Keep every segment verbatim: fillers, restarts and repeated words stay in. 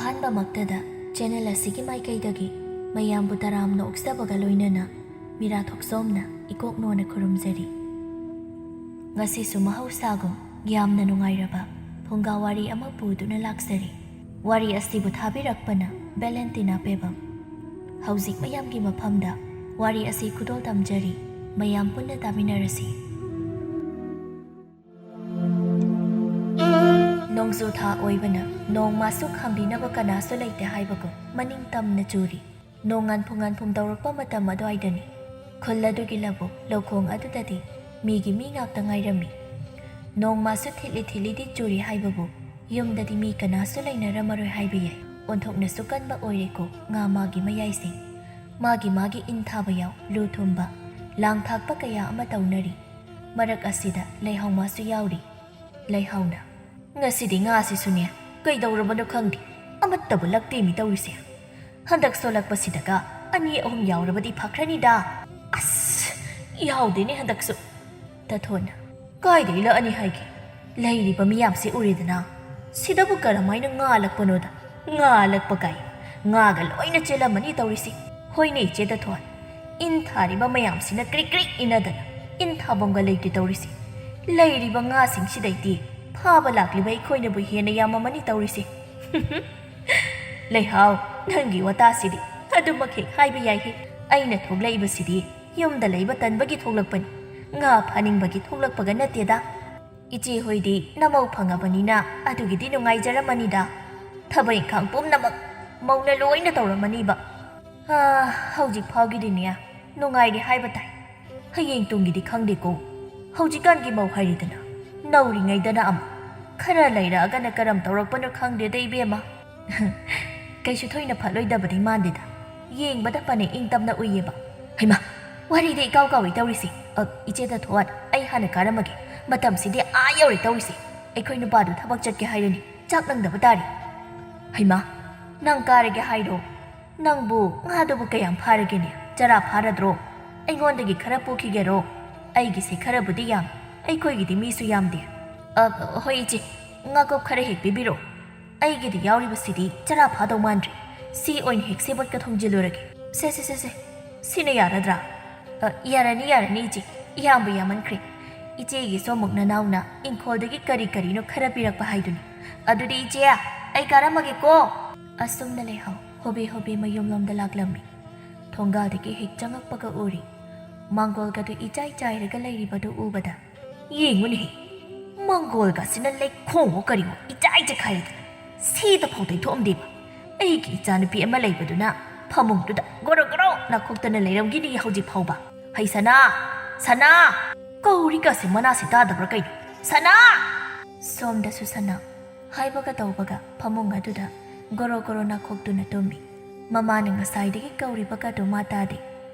ꯑꯍꯥꯟꯕꯃꯛꯇꯗ channel ꯑꯁꯤꯒꯤ ꯃꯥꯏꯀꯩꯗꯒꯤ ꯃꯌꯥꯝꯕꯨ ꯇꯔꯥꯝꯅ ꯑꯣꯛꯆꯕꯒ ꯂꯣꯏꯅꯅ ꯃꯤꯔꯥ ꯊꯣꯛꯆꯣꯝꯅ ꯏꯀꯣꯛ ꯅꯣꯟꯅ ꯈꯨꯔꯨꯝꯖꯔꯤ꯫ ꯉꯁꯤꯁꯨ ꯃꯍꯧꯁꯥꯒꯨꯝ ꯌꯥꯝꯅ ꯅꯨꯡꯉꯥꯏꯔꯕ ꯐꯨꯡꯒꯥ ꯋꯥꯔꯤ ꯑꯃ ꯄꯨꯗꯨꯅ ꯂꯥꯛꯆꯔꯤ꯫ ꯋꯥꯔꯤ ꯑꯁꯤꯕꯨ ꯊꯥꯕꯤꯔꯛꯄꯅ ꯚꯦꯂꯦꯟꯇꯤꯅꯥ ꯄꯦꯕꯝ꯫ ꯍꯧꯖꯤꯛ ꯃꯌꯥꯝꯒꯤ ꯃꯐꯝꯗ ꯋꯥꯔꯤ ꯑꯁꯤ ꯈꯨꯗꯣꯜ ꯇꯝꯖꯔꯤ, ꯃꯌꯥꯝ ꯄꯨꯟꯅ ꯇꯥꯃꯤꯟꯅꯔꯁꯤ꯫ ꯅꯣꯡꯖꯨ ꯊꯥ ꯑꯣꯏꯕꯅ ꯅꯣꯡꯃꯁꯨ ꯈꯥꯝꯕꯤꯅꯕ ꯀꯅꯥꯁꯨ ꯂꯩꯇꯦ ꯍꯥꯏꯕꯒꯨꯝ ꯃꯅꯤꯡ ꯇꯝꯅ ꯆꯨꯔꯤ꯫ ꯅꯣꯡ ꯉꯥꯟꯐꯨ ꯉꯥꯟꯐꯨꯝ ꯇꯧꯔꯛꯄ ꯃꯇꯝ ꯑꯗꯨꯋꯥꯏꯗꯅꯤ꯫ ꯈꯨꯜ ꯑꯗꯨꯒꯤ ꯂꯧꯕꯨꯛ ꯂꯧꯈꯣꯡ ꯑꯗꯨꯗꯗꯤ ꯃꯤꯒꯤ ꯃꯤ ꯉꯥꯛꯇ ꯉꯥꯏꯔꯝꯃꯤ꯫ ꯅꯣꯡꯃꯁꯨ ꯊꯤꯠꯂꯤ ꯊꯤꯠꯂꯤꯗꯤ ꯆꯨꯔꯤ ꯍꯥꯏꯕꯕꯨ ꯌꯨꯝꯗꯗꯤ ꯃꯤ ꯀꯅꯥꯁꯨ ꯂꯩꯅꯔꯝꯃꯔꯣꯏ ꯍꯥꯏꯕ ꯌꯥꯏ꯫ ꯑꯣꯟꯊꯣꯛꯅꯁꯨ ꯀꯟꯕ ꯑꯣꯏꯔꯦꯀꯣ ꯉꯥ ꯃꯥꯒꯤ ꯃꯌꯥꯏꯁꯤꯡ꯫ ꯃꯥꯒꯤ ꯃꯥꯒꯤ ꯏꯟ ꯊꯥꯕ ꯌꯥꯎ, ꯂꯨ ꯊꯨꯝꯕ, ꯂꯥꯡ ꯊꯥꯛꯄ ꯀꯌꯥ ꯑꯃ ꯇꯧꯅꯔꯤ꯫ ꯃꯔꯛ ꯑꯁꯤꯗ ꯂꯩꯍꯥꯎ ꯃꯥꯁꯨ ꯌꯥꯎꯔꯤ꯫ ꯂꯩꯍꯥꯎꯅ, "ꯉꯁꯤꯗꯤ ꯉꯥꯁꯤꯁꯨꯅꯦ ꯀꯩꯗꯧꯔꯕꯅꯣ ꯈꯪꯗꯦ, ꯑꯃꯠꯇꯕꯨ ꯂꯛꯇꯦꯃꯤ ꯇꯧꯔꯤꯁꯦ꯫ ꯍꯟꯗꯛ ꯁꯣꯜꯂꯛꯄꯁꯤꯗꯒ ꯑꯅꯤ ꯑꯍꯨꯝ ꯌꯥꯎꯔꯕꯗꯤ ꯐꯈ꯭ꯔꯅꯤꯗ꯫ ꯑꯁ, ꯌꯥꯎꯗꯦꯅꯦ ꯍꯟꯗꯛꯁꯨ"꯫ ꯇꯊꯣꯟꯅ, "ꯀꯥꯏꯗꯒꯤ ꯂꯛꯑꯅꯤ ꯍꯥꯏꯒꯦ? ꯂꯩꯔꯤꯕ ꯃꯤꯌꯥꯝꯁꯦ ꯎꯔꯦꯗꯅ, ꯁꯤꯗꯕꯨ ꯀꯔꯝꯍꯥꯏꯅ ꯉꯥ ꯂꯛꯄꯅꯣꯗ? ꯉꯥ ꯂꯛꯄ ꯀꯥꯏ, ꯉꯥꯒ ꯂꯣꯏꯅ ꯆꯦꯜꯂꯝꯃꯅꯤ ꯇꯧꯔꯤꯁꯦ꯫ ꯍꯣꯏꯅꯦ ꯏꯆꯦ ꯇꯊꯣꯟ, ꯏꯟ ꯊꯥꯔꯤꯕ ꯃꯌꯥꯝꯁꯤꯅ ꯀ꯭ꯔꯤꯛ ꯀ꯭ꯔꯤꯛ ꯏꯟꯅꯗꯅ ꯏꯟ ꯊꯥꯐꯝꯒ ꯂꯩꯇꯦ ꯇꯧꯔꯤꯁꯦ꯫ ꯂꯩꯔꯤꯕ ꯉꯥꯁꯤꯡꯁꯤꯗꯩꯗꯤ ꯐꯥꯕ ꯂꯥꯛꯂꯤꯕ ꯑꯩꯈꯣꯏꯅꯕꯨ ꯍꯦꯟꯅ ꯌꯥꯝꯃꯝꯃꯅꯤ ꯇꯧꯔꯤꯁꯦ"꯫ "ꯂꯩꯍꯥꯎ, ꯅꯪꯒꯤ ꯋꯥꯇꯥꯁꯤꯗꯤ ꯑꯗꯨꯃꯛ ꯍꯦꯛ ꯍꯥꯏꯕ ꯌꯥꯏꯍꯦ꯫ ꯑꯩꯅ ꯊꯣꯛꯂꯛꯏꯕꯁꯤꯗꯤ ꯌꯨꯝꯗ ꯂꯩꯕ ꯇꯟꯕꯒꯤ ꯊꯣꯛꯂꯛꯄꯅꯤ, ꯉꯥ ꯐꯥꯅꯤꯡꯕꯒꯤ ꯊꯣꯛꯂꯛꯄꯒ ꯅꯠꯇꯦꯗ"꯫ "ꯏꯆꯦ ꯍꯣꯏꯗꯤ ꯅꯃꯧ ꯐꯪꯉꯕꯅꯤꯅ ꯑꯗꯨꯒꯤꯗꯤ ꯅꯨꯡꯉꯥꯏꯖꯔꯝꯃꯅꯤꯗ꯫ ꯊꯕꯛ ꯏꯪꯈꯥꯡ ꯄꯨꯝꯅꯃꯛ ꯃꯧꯅ ꯂꯣꯏꯅ ꯇꯧꯔꯝꯃꯅꯤꯕ"꯫ "ꯑꯥ, ꯍꯧꯖꯤꯛ ꯐꯥꯎꯒꯤꯗꯤꯅꯦ ꯅꯨꯡꯉꯥꯏꯔꯤ ꯍꯥꯏꯕ ꯇꯥꯏ꯫ ꯍꯌꯦꯡ ꯇꯨꯡꯒꯤꯗꯤ ꯈꯪꯗꯦꯀꯣ꯫ ꯍꯧꯖꯤꯛꯀꯥꯟꯒꯤ ꯃꯧ ꯍꯥꯏꯔꯤꯗꯅ, ꯅꯧꯔꯤꯉꯩꯗꯅ ꯑꯃ, ꯈꯔ ꯂꯩꯔꯛꯑꯒꯅ ꯀꯔꯝ ꯇꯧꯔꯛꯄꯅꯣ ꯈꯪꯗꯦꯗ ꯏꯕꯦꯝꯃ"꯫ "ꯀꯩꯁꯨ ꯊꯣꯏꯅ ꯐꯠꯂꯣꯏꯗꯕꯗꯤ ꯃꯥꯟꯗꯦꯗ꯫ ꯌꯦꯡꯕꯗ ꯐꯅ ꯏꯪ ꯇꯞꯅ ꯎꯏꯌꯦꯕ"꯫ "ꯍꯩꯃꯥ, ꯋꯥꯔꯤꯗꯤ ꯏꯀꯥꯎ ꯀꯥꯎꯏ ꯇꯧꯔꯤꯁꯦ꯫ ꯑ, ꯏꯆꯦ ꯇꯊꯣꯟ, ꯑꯩ ꯍꯥꯟꯅ ꯀꯥꯔꯝꯃꯒꯦ꯫ ꯃꯇꯝꯁꯤꯗꯤ ꯑꯥ ꯌꯧꯔꯦ ꯇꯧꯔꯤꯁꯦ꯫ ꯑꯩꯈꯣꯏ ꯅꯨꯄꯥꯗꯨ ꯊꯕꯛ ꯆꯠꯀꯦ ꯍꯥꯏꯔꯅꯤ꯫ ꯆꯥꯛ ꯅꯪꯗꯕ ꯇꯥꯔꯦ"꯫ "ꯍꯩꯃꯥ, ꯅꯪ ꯀꯥꯔꯒꯦ ꯍꯥꯏꯔꯣ? ꯅꯪꯕꯨ ꯉꯥꯗꯨꯕꯨ ꯀꯌꯥꯝ ꯐꯥꯔꯒꯦꯅꯦ? ꯆꯔꯥ ꯐꯥꯔꯗ꯭ꯔꯣ? ꯑꯩꯉꯣꯟꯗꯒꯤ ꯈꯔ ꯄꯨꯈꯤꯒꯦꯔꯣ? ꯑꯩꯒꯤꯁꯦ ꯈꯔꯕꯨꯗꯤ ꯌꯥꯝ, ꯑꯩꯈꯣꯏꯒꯤꯗꯤ ꯃꯤꯁꯨ ꯌꯥꯝꯗꯦ"꯫ "ꯑ, ꯍꯣꯏ ꯏꯆꯦ, ꯉꯥꯀꯧ ꯈꯔ ꯍꯦꯛ ꯄꯤꯕꯤꯔꯣ"꯫ ꯑꯩꯒꯤꯗ ꯌꯥꯎꯔꯤꯕꯁꯤꯗꯤ ꯆꯔꯥ ꯐꯥꯗꯧ ꯃꯥꯟꯗ꯭ꯔꯦ꯫ ꯁꯤ ꯑꯣꯏꯅ ꯍꯦꯛ ꯁꯦꯕꯣꯠꯀ ꯊꯣꯡꯖꯤꯜꯂꯨꯔꯒꯦ꯫ ꯁꯦ, ꯁꯦ, ꯁꯦ, ꯁꯦ꯫ ꯁꯤꯅ ꯌꯥꯔꯗ꯭ꯔꯥ? ꯑ, ꯌꯥꯔꯅꯤ, ꯌꯥꯔꯅꯤ, ꯏꯆꯦ꯫ ꯌꯥꯝꯕ ꯌꯥꯝꯃꯟꯈ꯭ꯔꯦ꯫ ꯏꯆꯦꯒꯤꯁꯨ ꯑꯃꯨꯛ ꯅꯅꯥꯎꯅ ꯏꯪꯈꯣꯜꯗꯒꯤ ꯀꯔꯤ ꯀꯔꯤꯅꯣ ꯈꯔ ꯄꯤꯔꯛꯄ ꯍꯥꯏꯗꯨꯅꯤ꯫ ꯑꯗꯨꯗꯤ ꯏꯆꯦ, ꯑꯩ ꯀꯥꯔꯝꯃꯒꯦꯀꯣ꯫ ꯑꯁꯨꯝꯅ ꯂꯩꯍꯥꯎ ꯍꯣꯕꯦ ꯍꯣꯕꯦ ꯃꯌꯨꯝꯂꯣꯝꯗ ꯂꯥꯛꯂꯝꯃꯤ꯫ ꯊꯣꯡꯒꯥꯜꯗꯒꯤ ꯍꯦꯛ ꯆꯪꯉꯛꯄꯒ ꯎꯔꯤ꯫ ꯃꯥꯡꯒꯣꯜꯒꯗꯨ ꯏꯆꯥꯏ ꯆꯥꯏꯔꯒ ꯂꯩꯔꯤꯕꯗꯨ ꯎꯕꯗ, "ꯌꯦꯡꯉꯨꯅꯦꯍꯦ, ꯃꯥꯡꯒꯣꯜꯒꯁꯤꯅ ꯂꯩꯈꯣꯡꯉꯣ ꯀꯔꯤꯉꯣ ꯏꯆꯥꯏ ꯆꯥꯏꯈꯥꯏꯔꯗꯅ ꯁꯤꯗ ꯐꯥꯎ ꯇꯩꯊꯣꯛꯑꯝꯗꯦꯕ꯫ ꯑꯩꯒꯤ ꯏꯆꯥꯅꯨꯄꯤ ꯑꯃ ꯂꯩꯕꯗꯨꯅ ꯐꯃꯨꯡꯗꯨꯗ ꯒꯣꯔꯣ ꯒꯣꯔꯣ ꯅꯥꯈꯣꯛꯇꯅ ꯂꯩꯔꯝꯒꯤꯅꯤ ꯍꯧꯖꯤꯛ ꯐꯥꯎꯕ꯫ ꯍꯩ ꯁꯅꯥ! ꯁꯅꯥ!" ꯀꯧꯔꯤꯒꯁꯦ ꯃꯅꯥꯁꯦ ꯇꯥꯗꯕ꯭ꯔꯥ ꯀꯩꯅꯣ? ꯁꯅꯥ! ꯁꯣꯝꯗꯁꯨ ꯁꯅꯥ ꯍꯥꯏꯕꯒ ꯇꯧꯕꯒ ꯐꯃꯨꯡ ꯑꯗꯨꯗ ꯒꯣꯔꯣ ꯒꯣꯔꯣ ꯅꯥꯈꯣꯛꯇꯨꯅ ꯇꯨꯝꯃꯤ꯫ ꯃꯃꯥꯅ ꯉꯁꯥꯏꯗꯒꯤ ꯀꯧꯔꯤꯕꯒꯗꯨ ꯃꯥ ꯇꯥꯗꯦ꯫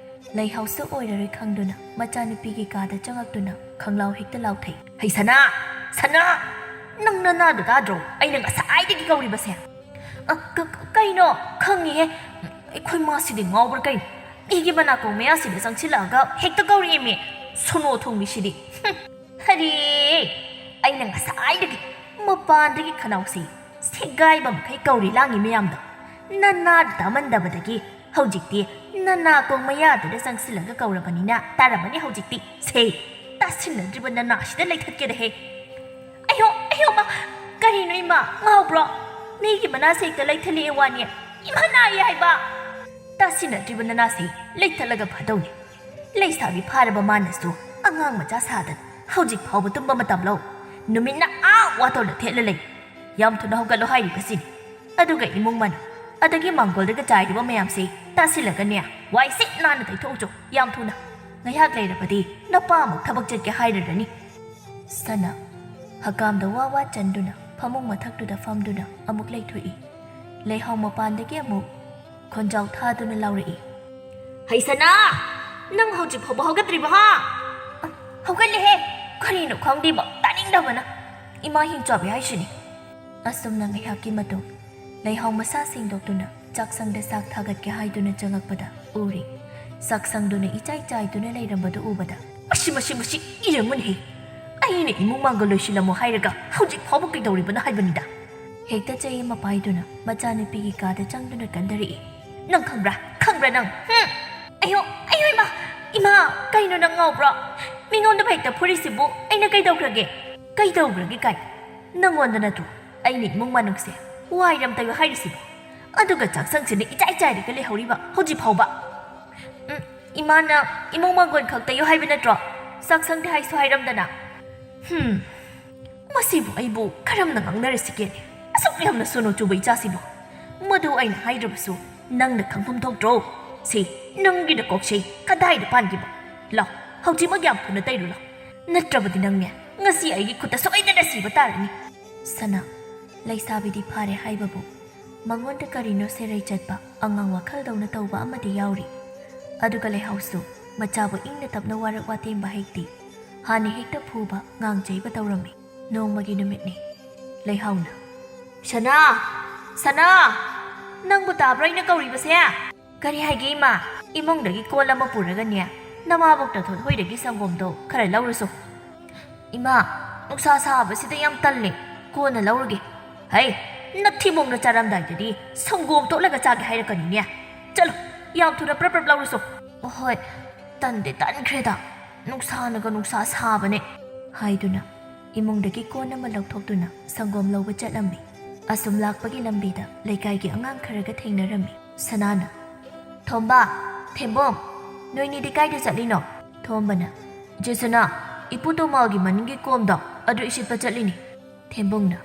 ꯂꯩꯍꯥꯎꯁꯨ ꯑꯣꯏꯔꯔꯣꯏ ꯈꯪꯗꯨꯅ ꯃꯆꯥꯅꯨꯄꯤꯒꯤ ꯀꯥꯗ ꯆꯪꯉꯛꯇꯨꯅ ꯈꯪꯂꯥꯎ ꯍꯦꯛꯇ ꯂꯥꯎꯊꯩ꯫ "ꯍꯩ ꯁꯅꯥ! ꯁꯅꯥ! ꯅꯪ ꯅꯅꯥꯗꯣ ꯇꯥꯗ꯭ꯔꯣ? ꯑꯩꯅ ꯉꯁꯥꯏꯗꯒꯤ ꯀꯧꯔꯤꯕꯁꯦ!" "ꯑ, ꯀ-, ꯀ-, ꯀꯩꯅꯣ? ꯈꯪꯉꯤꯍꯦ꯫ ꯑꯩꯈꯣꯏ ꯃꯥꯁꯤꯗꯤ ꯉꯥꯎꯕ꯭ꯔꯥ ꯀꯩꯅꯣ? ꯃꯤꯒꯤ ꯃꯅꯥꯀꯣꯡ ꯃꯌꯥꯁꯤꯗ ꯆꯪꯁꯤꯜꯂꯛꯑꯒ ꯍꯦꯛꯇ ꯀꯧꯔꯛꯑꯦꯃꯤ꯫ ꯁꯣꯅꯣ ꯊꯣꯡꯕꯤꯁꯤꯗꯤ꯫ ꯍꯨꯝ!" "ꯍꯔꯦ! ꯑꯩꯅ ꯉꯁꯥꯏꯗꯒꯤ ꯃꯄꯥꯟꯗꯒꯤ ꯈꯅꯥꯎꯁꯤ ꯁꯦꯒꯥꯏꯕ ꯃꯈꯩ ꯀꯧꯔꯤ ꯂꯥꯡꯉꯤ ꯃꯌꯥꯝꯗꯣ꯫ ꯅꯅꯥꯗ ꯇꯥꯃꯟꯗꯕꯗꯒꯤ ꯍꯧꯖꯤꯛꯇꯤ ꯅꯅꯥꯀꯣꯡ ꯃꯌꯥꯗꯨꯗ ꯆꯪꯁꯤꯜꯂꯒ ꯀꯧꯔꯕꯅꯤꯅ ꯇꯥꯔꯝꯃꯅꯤ ꯍꯧꯖꯤꯛꯇꯤ꯫ ꯁꯦ, ꯇꯥꯁꯤꯟꯅꯗ꯭ꯔꯤꯕ ꯅꯅꯥꯁꯤꯗ ꯂꯩꯊꯠꯀꯦꯗꯍꯦ!" "ꯑꯌꯣ, ꯑꯌꯣ, ꯃꯥ! ꯀꯔꯤꯅꯣ ꯏꯃꯥ? ꯉꯥꯎꯕ꯭ꯔꯣ? ꯃꯤꯒꯤ ꯃꯅꯥꯁꯦ ꯍꯦꯛꯇ ꯂꯩꯊꯠꯂꯛꯑꯦ ꯋꯥꯅꯤ꯫ ꯏꯃꯥ ꯅꯥꯏꯌꯦ ꯍꯥꯏꯕ!" "ꯇꯥꯁꯤꯟꯅꯗ꯭ꯔꯤꯕ ꯅꯅꯥꯁꯦ ꯂꯩꯊꯠꯂꯒ ꯐꯗꯧꯅꯤ꯫ ꯂꯩꯁꯥꯕꯤ ꯐꯥꯔꯕ ꯃꯥꯅꯁꯨ ꯑꯉꯥꯡ ꯃꯆꯥ ꯁꯥꯗꯅ ꯍꯧꯖꯤꯛ ꯐꯥꯎꯕ ꯇꯨꯝꯕ ꯃꯇꯝ ꯂꯧ꯫ ꯅꯨꯃꯤꯠꯅ ꯑꯥ ꯋꯥꯇꯣꯟꯗ ꯊꯦꯠꯂ ꯂꯩ꯫ ꯌꯥꯝ ꯊꯨꯅ ꯍꯧꯒꯠꯂꯣ ꯍꯥꯏꯔꯤꯕꯁꯤꯅꯤ꯫ ꯑꯗꯨꯒ ꯏꯃꯨꯡ ꯃꯅꯨꯡ, ꯑꯗꯒꯤ ꯃꯥꯡꯒꯣꯜꯗꯒ ꯆꯥꯏꯔꯤꯕ ꯃꯌꯥꯝꯁꯦ ꯇꯥꯁꯤꯜꯂꯒꯅꯦ, ꯋꯥꯏ ꯁꯤꯠ ꯅꯥꯟꯅ ꯇꯩꯊꯣꯛꯎꯆꯣ, ꯌꯥꯝ ꯊꯨꯅ꯫ ꯉꯥꯏꯍꯥꯛ ꯂꯩꯔꯕꯗꯤ ꯅꯄꯥ ꯑꯃꯨꯛ ꯊꯕꯛ ꯆꯠꯀꯦ ꯍꯥꯏꯔꯔꯅꯤ꯫" ꯁꯅꯥ ꯍꯀꯥꯝꯗ ꯋꯥ ꯋꯥ ꯆꯟꯗꯨꯅ ꯐꯃꯨꯡ ꯃꯊꯛꯇꯨꯗ ꯐꯝꯗꯨꯅ ꯑꯃꯨꯛ ꯂꯩꯊꯣꯛꯏ꯫ ꯂꯩꯍꯥꯎ ꯃꯄꯥꯟꯗꯒꯤ ꯑꯃꯨꯛ ꯈꯣꯟꯖꯥꯎ ꯊꯥꯗꯨꯅ ꯂꯥꯎꯔꯛꯏ꯫ "ꯍꯩ ꯁꯅꯥ! ꯅꯪ ꯍꯧꯖꯤꯛ ꯐꯥꯎꯕ ꯍꯧꯒꯠꯇ꯭ꯔꯤꯕ ꯍꯥ?" "ꯑ, ꯍꯧꯒꯠꯂꯦꯍꯦ! ꯀꯔꯤꯅꯣ ꯈꯪꯗꯦꯕ, ꯇꯥꯅꯤꯡꯗꯕꯅ꯫ ꯏꯃꯥ ꯍꯤꯡꯆꯥꯕꯤ ꯍꯥꯏꯁꯤꯅꯤ꯫" ꯑꯁꯨꯝꯅ ꯉꯥꯏꯍꯥꯛꯀꯤ ꯃꯇꯨꯡ ꯂꯩꯍꯥꯎ ꯃꯁꯥ ꯁꯦꯡꯗꯣꯛꯇꯨꯅ ꯆꯥꯛꯁꯪꯗ ꯆꯥꯛ ꯊꯥꯒꯠꯀꯦ ꯍꯥꯏꯗꯨꯅ ꯆꯪꯉꯛꯄꯗ ꯎꯔꯤ꯫ ꯆꯥꯛꯁꯪꯗꯨꯅ ꯏꯆꯥꯏ ꯆꯥꯏꯗꯨꯅ ꯂꯩꯔꯝꯕꯗꯨ ꯎꯕꯗ, "ꯃꯁꯤ, ꯃꯁꯤ, ꯃꯁꯤ ꯏꯔꯪꯕꯅꯤꯍꯦ! ꯑꯩꯅ ꯏꯃꯨꯡ ꯃꯥꯡꯒꯣꯜ ꯂꯣꯏꯁꯤꯜꯂꯝꯃꯣ ꯍꯥꯏꯔꯒ ꯍꯧꯖꯤꯛ ꯐꯥꯎꯕ ꯀꯩꯗꯧꯔꯤꯕꯅꯣ ꯍꯥꯏꯕꯅꯤꯗ?" ꯍꯦꯛꯇ ꯆꯩ ꯑꯃ ꯄꯥꯏꯗꯨꯅ ꯃꯆꯥꯅꯨꯄꯤꯒꯤ ꯀꯥꯗ ꯆꯪꯗꯨꯅ ꯀꯟꯊꯔꯛꯏ꯫ "ꯅꯪ ꯈꯪꯕ꯭ꯔꯥ? ꯈꯪꯕ꯭ꯔꯥ ꯅꯪ? ꯍꯨꯝ! ꯑꯌꯣ! ꯑꯌꯣ ꯏꯃꯥ! ꯏꯃꯥ! ꯀꯩꯅꯣ ꯅꯪ ꯉꯥꯎꯕ꯭ꯔꯣ? ꯃꯤꯉꯣꯟꯗ ꯍꯦꯛꯇ ꯐꯨꯔꯤꯁꯤꯕꯨ ꯑꯩꯅ ꯀꯩꯗꯧꯈ꯭ꯔꯒꯦ? ꯀꯩꯗꯧꯈ꯭ꯔꯒꯦ ꯀꯥꯏ? ꯅꯪꯉꯣꯟꯗ ꯅꯠꯇ꯭ꯔꯣ ꯑꯩꯅ ꯏꯃꯨꯡ ꯃꯅꯨꯡꯁꯦ ꯋꯥꯏꯔꯝ ꯇꯩꯌꯨ ꯍꯥꯏꯔꯤꯁꯤꯕꯣ? ꯑꯗꯨꯒ ꯆꯥꯛꯁꯪꯁꯤꯅ ꯏꯆꯥꯏ ꯆꯥꯏꯔꯒ ꯂꯩꯍꯧꯔꯤꯕ ꯍꯧꯖꯤꯛ ꯐꯥꯎꯕ꯫ ꯎꯝ, ꯏꯃꯥꯅ ꯏꯃꯨꯡ ꯃꯪꯒꯣꯜ ꯈꯛ ꯇꯩꯌꯨ ꯍꯥꯏꯕ ꯅꯠꯇ꯭ꯔꯣ? ꯆꯥꯛꯁꯪꯗꯤ ꯍꯥꯏꯁꯨ ꯍꯥꯏꯔꯝꯗꯅ꯫ ꯍꯨꯝ, ꯃꯁꯤꯕꯨ ꯑꯩꯕꯨ ꯀꯔꯝꯅ ꯉꯥꯡꯅꯔꯁꯤꯒꯦꯅꯦ? ꯑꯁꯨꯛ ꯌꯥꯝꯅ ꯁꯣꯅꯣ ꯆꯨꯕ ꯏꯆꯥꯁꯤꯕꯨ꯫ ꯃꯗꯨ ꯑꯩꯅ ꯍꯥꯏꯗ꯭ꯔꯕꯁꯨ ꯅꯪꯅ ꯈꯪꯐꯝ ꯊꯣꯛꯇ꯭ꯔꯣ? ꯁꯤ ꯅꯪꯒꯤ ꯅꯀꯣꯛꯁꯤ ꯀꯗꯥꯏꯗ ꯄꯥꯟꯈꯤꯕ? ꯂꯥꯎ, ꯍꯧꯖꯤꯛꯃꯛ ꯌꯥꯝ ꯊꯨꯅ ꯇꯩꯔꯨ ꯂꯥꯎ꯫ ꯅꯠꯇ꯭ꯔꯕꯗꯤ ꯅꯪꯅꯦ ꯉꯁꯤ ꯑꯩꯒꯤ ꯈꯨꯠꯇ ꯁꯣꯏꯗꯅ ꯁꯤꯕ ꯇꯥꯔꯅꯤ꯫ ꯁꯅꯥ, ꯂꯩꯁꯥꯕꯤꯗꯤ ꯐꯥꯔꯦ ꯍꯥꯏꯕꯕꯨ ꯃꯉꯣꯟꯗ ꯀꯔꯤꯅꯣ ꯁꯦꯔꯩ ꯆꯠꯄ, ꯑꯉꯥꯡ ꯋꯥꯈꯜꯗꯧꯅ ꯇꯧꯕ ꯑꯃꯗꯤ ꯌꯥꯎꯔꯤ꯫ ꯑꯗꯨꯒ ꯂꯩꯍꯥꯎꯁꯨ ꯃꯆꯥꯕꯨ ꯏꯪꯅ ꯇꯞꯅ ꯋꯥꯔꯛ ꯋꯥꯇꯦꯝꯕ ꯍꯩꯇꯦ꯫ ꯍꯥꯟꯅ ꯍꯦꯛꯇ ꯐꯨꯕ, ꯉꯥꯡ ꯆꯩꯕ ꯇꯧꯔꯝꯃꯤ꯫ ꯅꯣꯡꯃꯒꯤ ꯅꯨꯃꯤꯠꯅꯤ꯫ ꯂꯩꯍꯥꯎꯅ, "ꯁꯅꯥ! ꯁꯅꯥ! ꯅꯪꯕꯨ ꯇꯥꯕ꯭ꯔꯣ ꯑꯩꯅ ꯀꯧꯔꯤꯕꯁꯦ?" "ꯀꯔꯤ ꯍꯥꯏꯒꯦ ꯏꯃꯥ?" "ꯏꯃꯨꯡꯗꯒꯤ ꯀꯣꯜ ꯑꯃ ꯄꯨꯔꯒꯅꯦ, ꯅꯃꯥꯕꯣꯛꯇ ꯊꯣꯠ ꯍꯣꯏꯗꯒꯤ ꯁꯪꯒꯣꯝꯗꯣ ꯈꯔ ꯂꯧꯔꯨꯁꯣ꯫" "ꯏꯃꯥ, ꯅꯨꯡꯁꯥ ꯁꯥꯕꯁꯤꯗ ꯌꯥꯝ ꯇꯜꯂꯦ, ꯀꯣꯟꯅ ꯂꯧꯔꯒꯦ꯫" "ꯍꯩ, ꯅꯊꯤꯕꯣꯡꯅ ꯆꯥꯔꯝꯗꯥꯏꯗꯗꯤ ꯁꯪꯒꯣꯝ ꯇꯣꯠꯂꯒ ꯆꯥꯒꯦ ꯍꯥꯏꯔꯛꯀꯅꯤꯅꯦ꯫ ꯆꯠꯂꯣ, ꯌꯥꯝ ꯊꯨꯅ ꯄ꯭ꯔꯞ ꯄ꯭ꯔꯞ ꯂꯧꯔꯨꯁꯣ꯫" "ꯍꯣꯏ, ꯇꯟꯗꯤ ꯇꯟꯈ꯭ꯔꯦꯗ, ꯅꯨꯡꯁꯥꯅꯒ ꯅꯨꯡꯁꯥ ꯁꯥꯕꯅꯦ꯫" ꯍꯥꯏꯗꯨꯅ ꯏꯃꯨꯡꯗꯒꯤ ꯀꯣꯟ ꯑꯃ ꯂꯧꯊꯣꯛꯇꯨꯅ ꯁꯪꯒꯣꯝ ꯂꯧꯕ ꯆꯠꯂꯝꯃꯤ꯫ ꯑꯁꯨꯝ ꯂꯥꯛꯄꯒꯤ ꯂꯝꯕꯤꯗ ꯂꯩꯀꯥꯏꯒꯤ ꯑꯉꯥꯡ ꯈꯔꯒ ꯊꯦꯡꯅꯔꯝꯃꯤ꯫ ꯁꯅꯥꯅ, "ꯊꯣꯝꯕ, ꯊꯦꯝꯕꯣꯡ, ꯅꯣꯏꯅꯤꯗꯤ ꯀꯥꯏꯗ ꯆꯠꯂꯤꯅꯣ?" ꯊꯣꯝꯕꯅ, "ꯆꯦ ꯁꯅꯥ, ꯏꯄꯨ ꯇꯣꯃꯥꯒꯤ ꯃꯅꯤꯡꯒꯤ ꯀꯣꯝꯗꯣ ꯑꯗꯨ ꯏꯁꯤꯠꯄ ꯆꯠꯂꯤꯅꯤ꯫" ꯊꯦꯝꯕꯣꯡꯅ,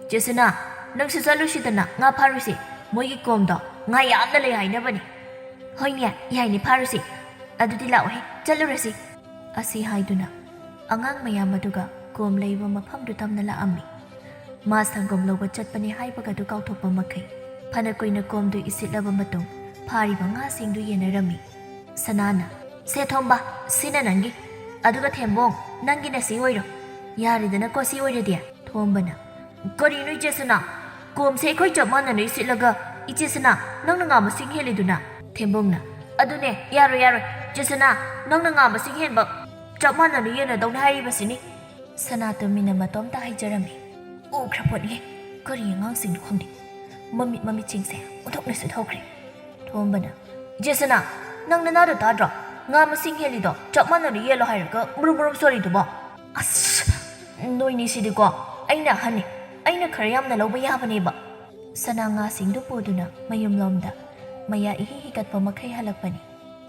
"ꯆꯦ ꯁꯅꯥ, ꯅꯪꯁꯨ ꯆꯠꯂꯨꯁꯤꯗꯅ, ꯉꯥ ꯐꯥꯔꯨꯁꯤ꯫ ꯃꯣꯏꯒꯤ ꯀꯣꯝꯗꯣ ꯉꯥ ꯌꯥꯝꯅ ꯂꯩ ꯍꯥꯏꯅꯕꯅꯤ꯫" "ꯍꯣꯏꯅꯦ, ꯌꯥꯏꯅꯦ, ꯐꯥꯔꯨꯁꯤ꯫ ꯑꯗꯨꯗꯤ ꯂꯥꯛꯑꯣꯍꯦ, ꯆꯠꯂꯨꯔꯁꯤ꯫" ꯑꯁꯤ ꯍꯥꯏꯗꯨꯅ ꯑꯉꯥꯡ ꯃꯌꯥꯝ ꯑꯗꯨꯒ ꯀꯣꯝ ꯂꯩꯕ ꯃꯐꯝꯗꯨ ꯇꯝꯅ ꯂꯥꯛꯑꯝꯃꯤ꯫ ꯃꯥ ꯁꯪꯒꯣꯝ ꯂꯧꯕ ꯆꯠꯄꯅꯤ ꯍꯥꯏꯕꯒꯗꯨ ꯀꯥꯎꯊꯣꯛꯄ ꯃꯈꯩ ꯐꯅ ꯀꯨꯏꯅ ꯀꯣꯝꯗꯨ ꯏꯁꯤꯠꯂꯕ ꯃꯇꯨꯡ ꯐꯥꯔꯤꯕ ꯉꯥꯁꯤꯡꯗꯨ ꯌꯦꯟꯅꯔꯝꯃꯤ꯫ ꯁꯅꯥꯅ, "ꯁꯦ ꯊꯣꯝꯕ, ꯁꯤꯅ ꯅꯪꯒꯤ꯫ ꯑꯗꯨꯒ ꯊꯦꯝꯕꯣꯡ, ꯅꯪꯒꯤꯅ ꯁꯤ ꯑꯣꯏꯔꯣ꯫ ꯌꯥꯔꯦꯗꯅꯀꯣ ꯁꯤ ꯑꯣꯏꯔꯗꯤ?" ꯊꯣꯝꯕꯅ, "ꯀꯔꯤꯅꯣ ꯏꯆꯦ ꯁꯅꯥ? ꯀꯣꯝꯁꯦ ꯑꯩꯈꯣꯏ ꯆꯞ ꯃꯥꯟꯅꯅ ꯏꯁꯤꯠꯂꯒ ꯏꯆꯦ ꯁꯅꯥ, ꯅꯪꯅ ꯉꯥ ꯃꯁꯤꯡ ꯍꯦꯜꯂꯤꯗꯨꯅ?" ꯊꯦꯝꯕꯣꯡꯅ, "ꯑꯗꯨꯅꯦ, ꯌꯥꯔꯣꯏ, ꯌꯥꯔꯣꯏ꯫ ꯆꯦ ꯁꯅꯥ, ꯅꯪꯅ ꯉꯥ ꯃꯁꯤꯡ ꯍꯦꯟꯕ ꯆꯞ ꯃꯥꯟꯅꯅ ꯌꯦꯟꯅꯗꯧꯅꯦ ꯍꯥꯏꯔꯤꯕꯁꯤꯅꯤ꯫" ꯁꯅꯥꯇꯣꯝꯕꯤꯅ ꯃꯇꯣꯝꯇ ꯍꯥꯏꯖꯔꯝꯃꯤ꯫ "ꯎꯈ꯭ꯔ ꯄꯣꯠꯅꯤ, ꯀꯔꯤ ꯑꯉꯥꯡꯁꯤꯡꯅꯣ ꯈꯪꯗꯦ, ꯃꯃꯤꯠ ꯃꯃꯤꯠꯁꯤꯡꯁꯦ ꯑꯣꯟꯊꯣꯛꯅꯁꯨ ꯊꯧꯈ꯭ꯔꯦ꯫ ꯊꯣꯝꯕꯅ, "ꯏꯆꯦ ꯁꯅꯥ, ꯅꯪ ꯅꯅꯥꯗꯣ ꯇꯥꯗ꯭ꯔꯣ? ꯉꯥ ꯃꯁꯤꯡ ꯍꯦꯜꯂꯤꯗꯣ ꯆꯞ ꯃꯥꯟꯅꯅ ꯌꯦꯜꯂꯣ ꯍꯥꯏꯔꯒ ꯃꯨꯔꯨꯝ ꯃꯨꯔꯨꯝ ꯁꯣꯜꯂꯤꯗꯨꯕꯣ?" "ꯑꯁ, ꯅꯣꯏꯅꯤꯁꯤꯗꯤꯀꯣ, ꯑꯩꯅ ꯑꯍꯟꯅꯤ, ꯑꯩꯅ ꯈꯔ ꯌꯥꯝꯅ ꯂꯧꯕ ꯌꯥꯕꯅꯦꯕ꯫" ꯁꯅꯥ ꯉꯥꯁꯤꯡꯗꯨ ꯄꯨꯗꯨꯅ ꯃꯌꯨꯝꯂꯣꯝꯗ ꯃꯌꯥ ꯏꯍꯤ ꯍꯤꯒꯠꯄ ꯃꯈꯩ ꯍꯜꯂꯛꯄꯅꯤ꯫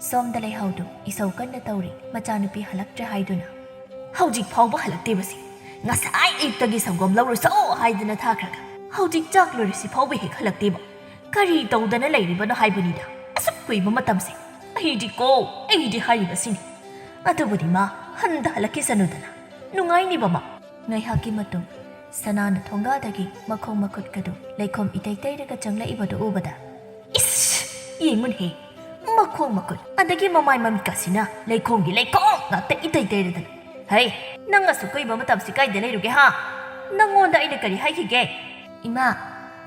ꯁꯣꯝꯗ ꯂꯩꯍꯥꯎꯗꯨ ꯏꯁꯧ ꯀꯟꯅ ꯇꯧꯔꯤ, ꯃꯆꯥꯅꯨꯄꯤ ꯍꯜꯂꯛꯇ꯭ꯔꯦ ꯍꯥꯏꯗꯨꯅ꯫ "ꯍꯧꯖꯤꯛ ꯐꯥꯎꯕ ꯍꯜꯂꯛꯇꯦꯕꯁꯤ, ꯉꯁꯥꯏ ꯑꯌꯨꯛꯇꯒꯤ ꯁꯪꯒꯣꯝ ꯂꯧꯔꯨꯆꯣ ꯍꯥꯏꯗꯨꯅ ꯊꯥꯈ꯭ꯔꯒ ꯍꯧꯖꯤꯛ ꯆꯥꯛ ꯂꯣꯏꯔꯁꯤ ꯐꯥꯎꯕ ꯍꯦꯛ ꯍꯜꯂꯛꯇꯦꯕ꯫ ꯀꯔꯤ ꯇꯧꯗꯅ ꯂꯩꯔꯤꯕꯅꯣ ꯍꯥꯏꯕꯅꯤꯗ, ꯑꯁꯨꯛ ꯀꯨꯏꯕ ꯃꯇꯝꯁꯦ꯫ ꯑꯩꯗꯤꯀꯣ, ꯑꯩꯗꯤ ꯍꯥꯏꯔꯤꯕꯁꯤꯅꯤ꯫ ꯑꯗꯨꯕꯨꯗꯤ ꯃꯥ ꯍꯟꯗ ꯍꯜꯂꯛꯈꯤꯁꯅꯨꯗꯅ, ꯅꯨꯡꯉꯥꯏꯅꯤꯕ ꯃꯥ꯫" ꯉꯥꯏꯍꯥꯛꯀꯤ ꯃꯇꯨꯡ ꯁꯅꯥꯅ ꯊꯣꯡꯒꯥꯗꯒꯤ ꯃꯈꯣꯡ ꯃꯈꯨꯠꯀꯗꯨ ꯂꯩꯈꯣꯝ ꯏꯇꯩ ꯇꯩꯔꯒ ꯆꯪꯂꯛꯏꯕꯗꯨ ꯎꯕꯗ, "ꯏꯁ! ꯌꯦꯡꯉꯨꯅꯦꯍꯦ, ꯃꯈꯣꯡ ꯃꯈꯨꯠ ꯑꯗꯒꯤ ꯃꯃꯥꯏ ꯃꯃꯤꯠꯀꯁꯤꯅ ꯂꯩꯈꯣꯝꯒꯤ ꯂꯩꯈꯣꯝ ꯉꯥꯛꯇ ꯏꯇꯩ ꯇꯩꯔꯗꯅ꯫ ꯍꯩ, ꯅꯪ ꯑꯁꯨꯛ ꯀꯨꯏꯕ ꯃꯇꯝꯁꯤ ꯀꯥꯏꯗ ꯂꯩꯔꯨꯒꯦ ꯍꯥ? ꯅꯪꯉꯣꯟꯗ ꯑꯩꯅ ꯀꯔꯤ ꯍꯥꯏꯈꯤꯒꯦ?" "ꯏꯃꯥ,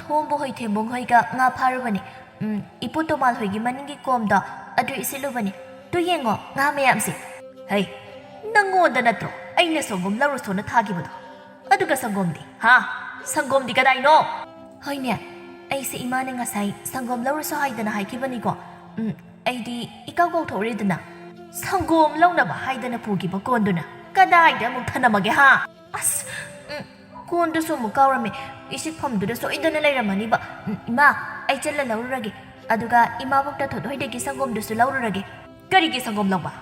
ꯊꯣꯝꯕ ꯍꯣꯏ ꯊꯦꯝꯕꯣꯡ ꯍꯣꯏꯒ ꯉꯥ ꯐꯥꯔꯨꯕꯅꯦ꯫ ꯎꯝ, ꯏꯄꯨ ꯇꯣꯃꯥꯜ ꯍꯣꯏꯒꯤ ꯃꯅꯤꯡꯒꯤ ꯀꯣꯝꯗꯣ ꯑꯗꯨ ꯏꯁꯤꯠꯂꯨꯕꯅꯦ꯫ ꯇꯨ ꯌꯦꯡꯉꯣ, ꯉꯥ ꯃꯌꯥꯝꯁꯦ꯫" "ꯍꯩ, ꯅꯪꯉꯣꯟꯗ ꯅꯠꯇ꯭ꯔꯣ ꯑꯩꯅ ꯁꯪꯒꯣꯝ ꯂꯧꯔꯨꯁꯣꯅ ꯊꯥꯈꯤꯕꯗꯣ? ꯑꯗꯨꯒ ꯁꯪꯒꯣꯝꯗꯤ, ꯍꯥ? ꯁꯪꯒꯣꯝꯗꯤ ꯀꯗꯥꯏꯅꯣ?" "ꯍꯣꯏꯅꯦ, ꯑꯩꯁꯦ ꯏꯃꯥꯅ ꯉꯁꯥꯏ ꯁꯪꯒꯣꯝ ꯂꯧꯔꯨꯁꯣ ꯍꯥꯏꯗꯅ ꯍꯥꯏꯈꯤꯕꯅꯤꯀꯣ꯫ ꯎꯝ, ꯑꯩꯗꯤ ꯏꯀꯥꯎ ꯀꯥꯎꯊꯣꯛꯎꯔꯦꯗꯅ꯫" "ꯁꯪꯒꯣꯝ ꯂꯧꯅꯕ ꯍꯥꯏꯗꯅ ꯄꯨꯈꯤꯕ ꯀꯣꯟꯗꯨꯅ ꯀꯗꯥꯏꯗ ꯑꯃꯨꯛ ꯊꯅꯝꯃꯒꯦ ꯍꯥ?" "ꯑꯁ, ꯎꯝ, ꯀꯣꯟꯗꯨꯁꯨ ꯑꯃꯨꯛ ꯀꯥꯎꯔꯝꯃꯦ꯫ ꯏꯁꯤꯠꯐꯝꯗꯨꯗ ꯁꯣꯏꯗꯅ ꯂꯩꯔꯝꯃꯅꯤꯕ꯫ ꯎꯝ, ꯏꯃꯥ, ꯑꯩ ꯆꯠꯂ ꯂꯧꯔꯨꯔꯒꯦ꯫ ꯑꯗꯨꯒ ꯏꯃꯥꯕꯣꯛ ꯇꯥꯊꯣꯠ ꯍꯣꯏꯗꯒꯤ ꯁꯪꯒꯣꯝꯗꯨꯁꯨ ꯂꯧꯔꯨꯔꯒꯦ꯫" "ꯀꯔꯤꯒꯤ ꯁꯪꯒꯣꯝ ꯂꯧꯕ?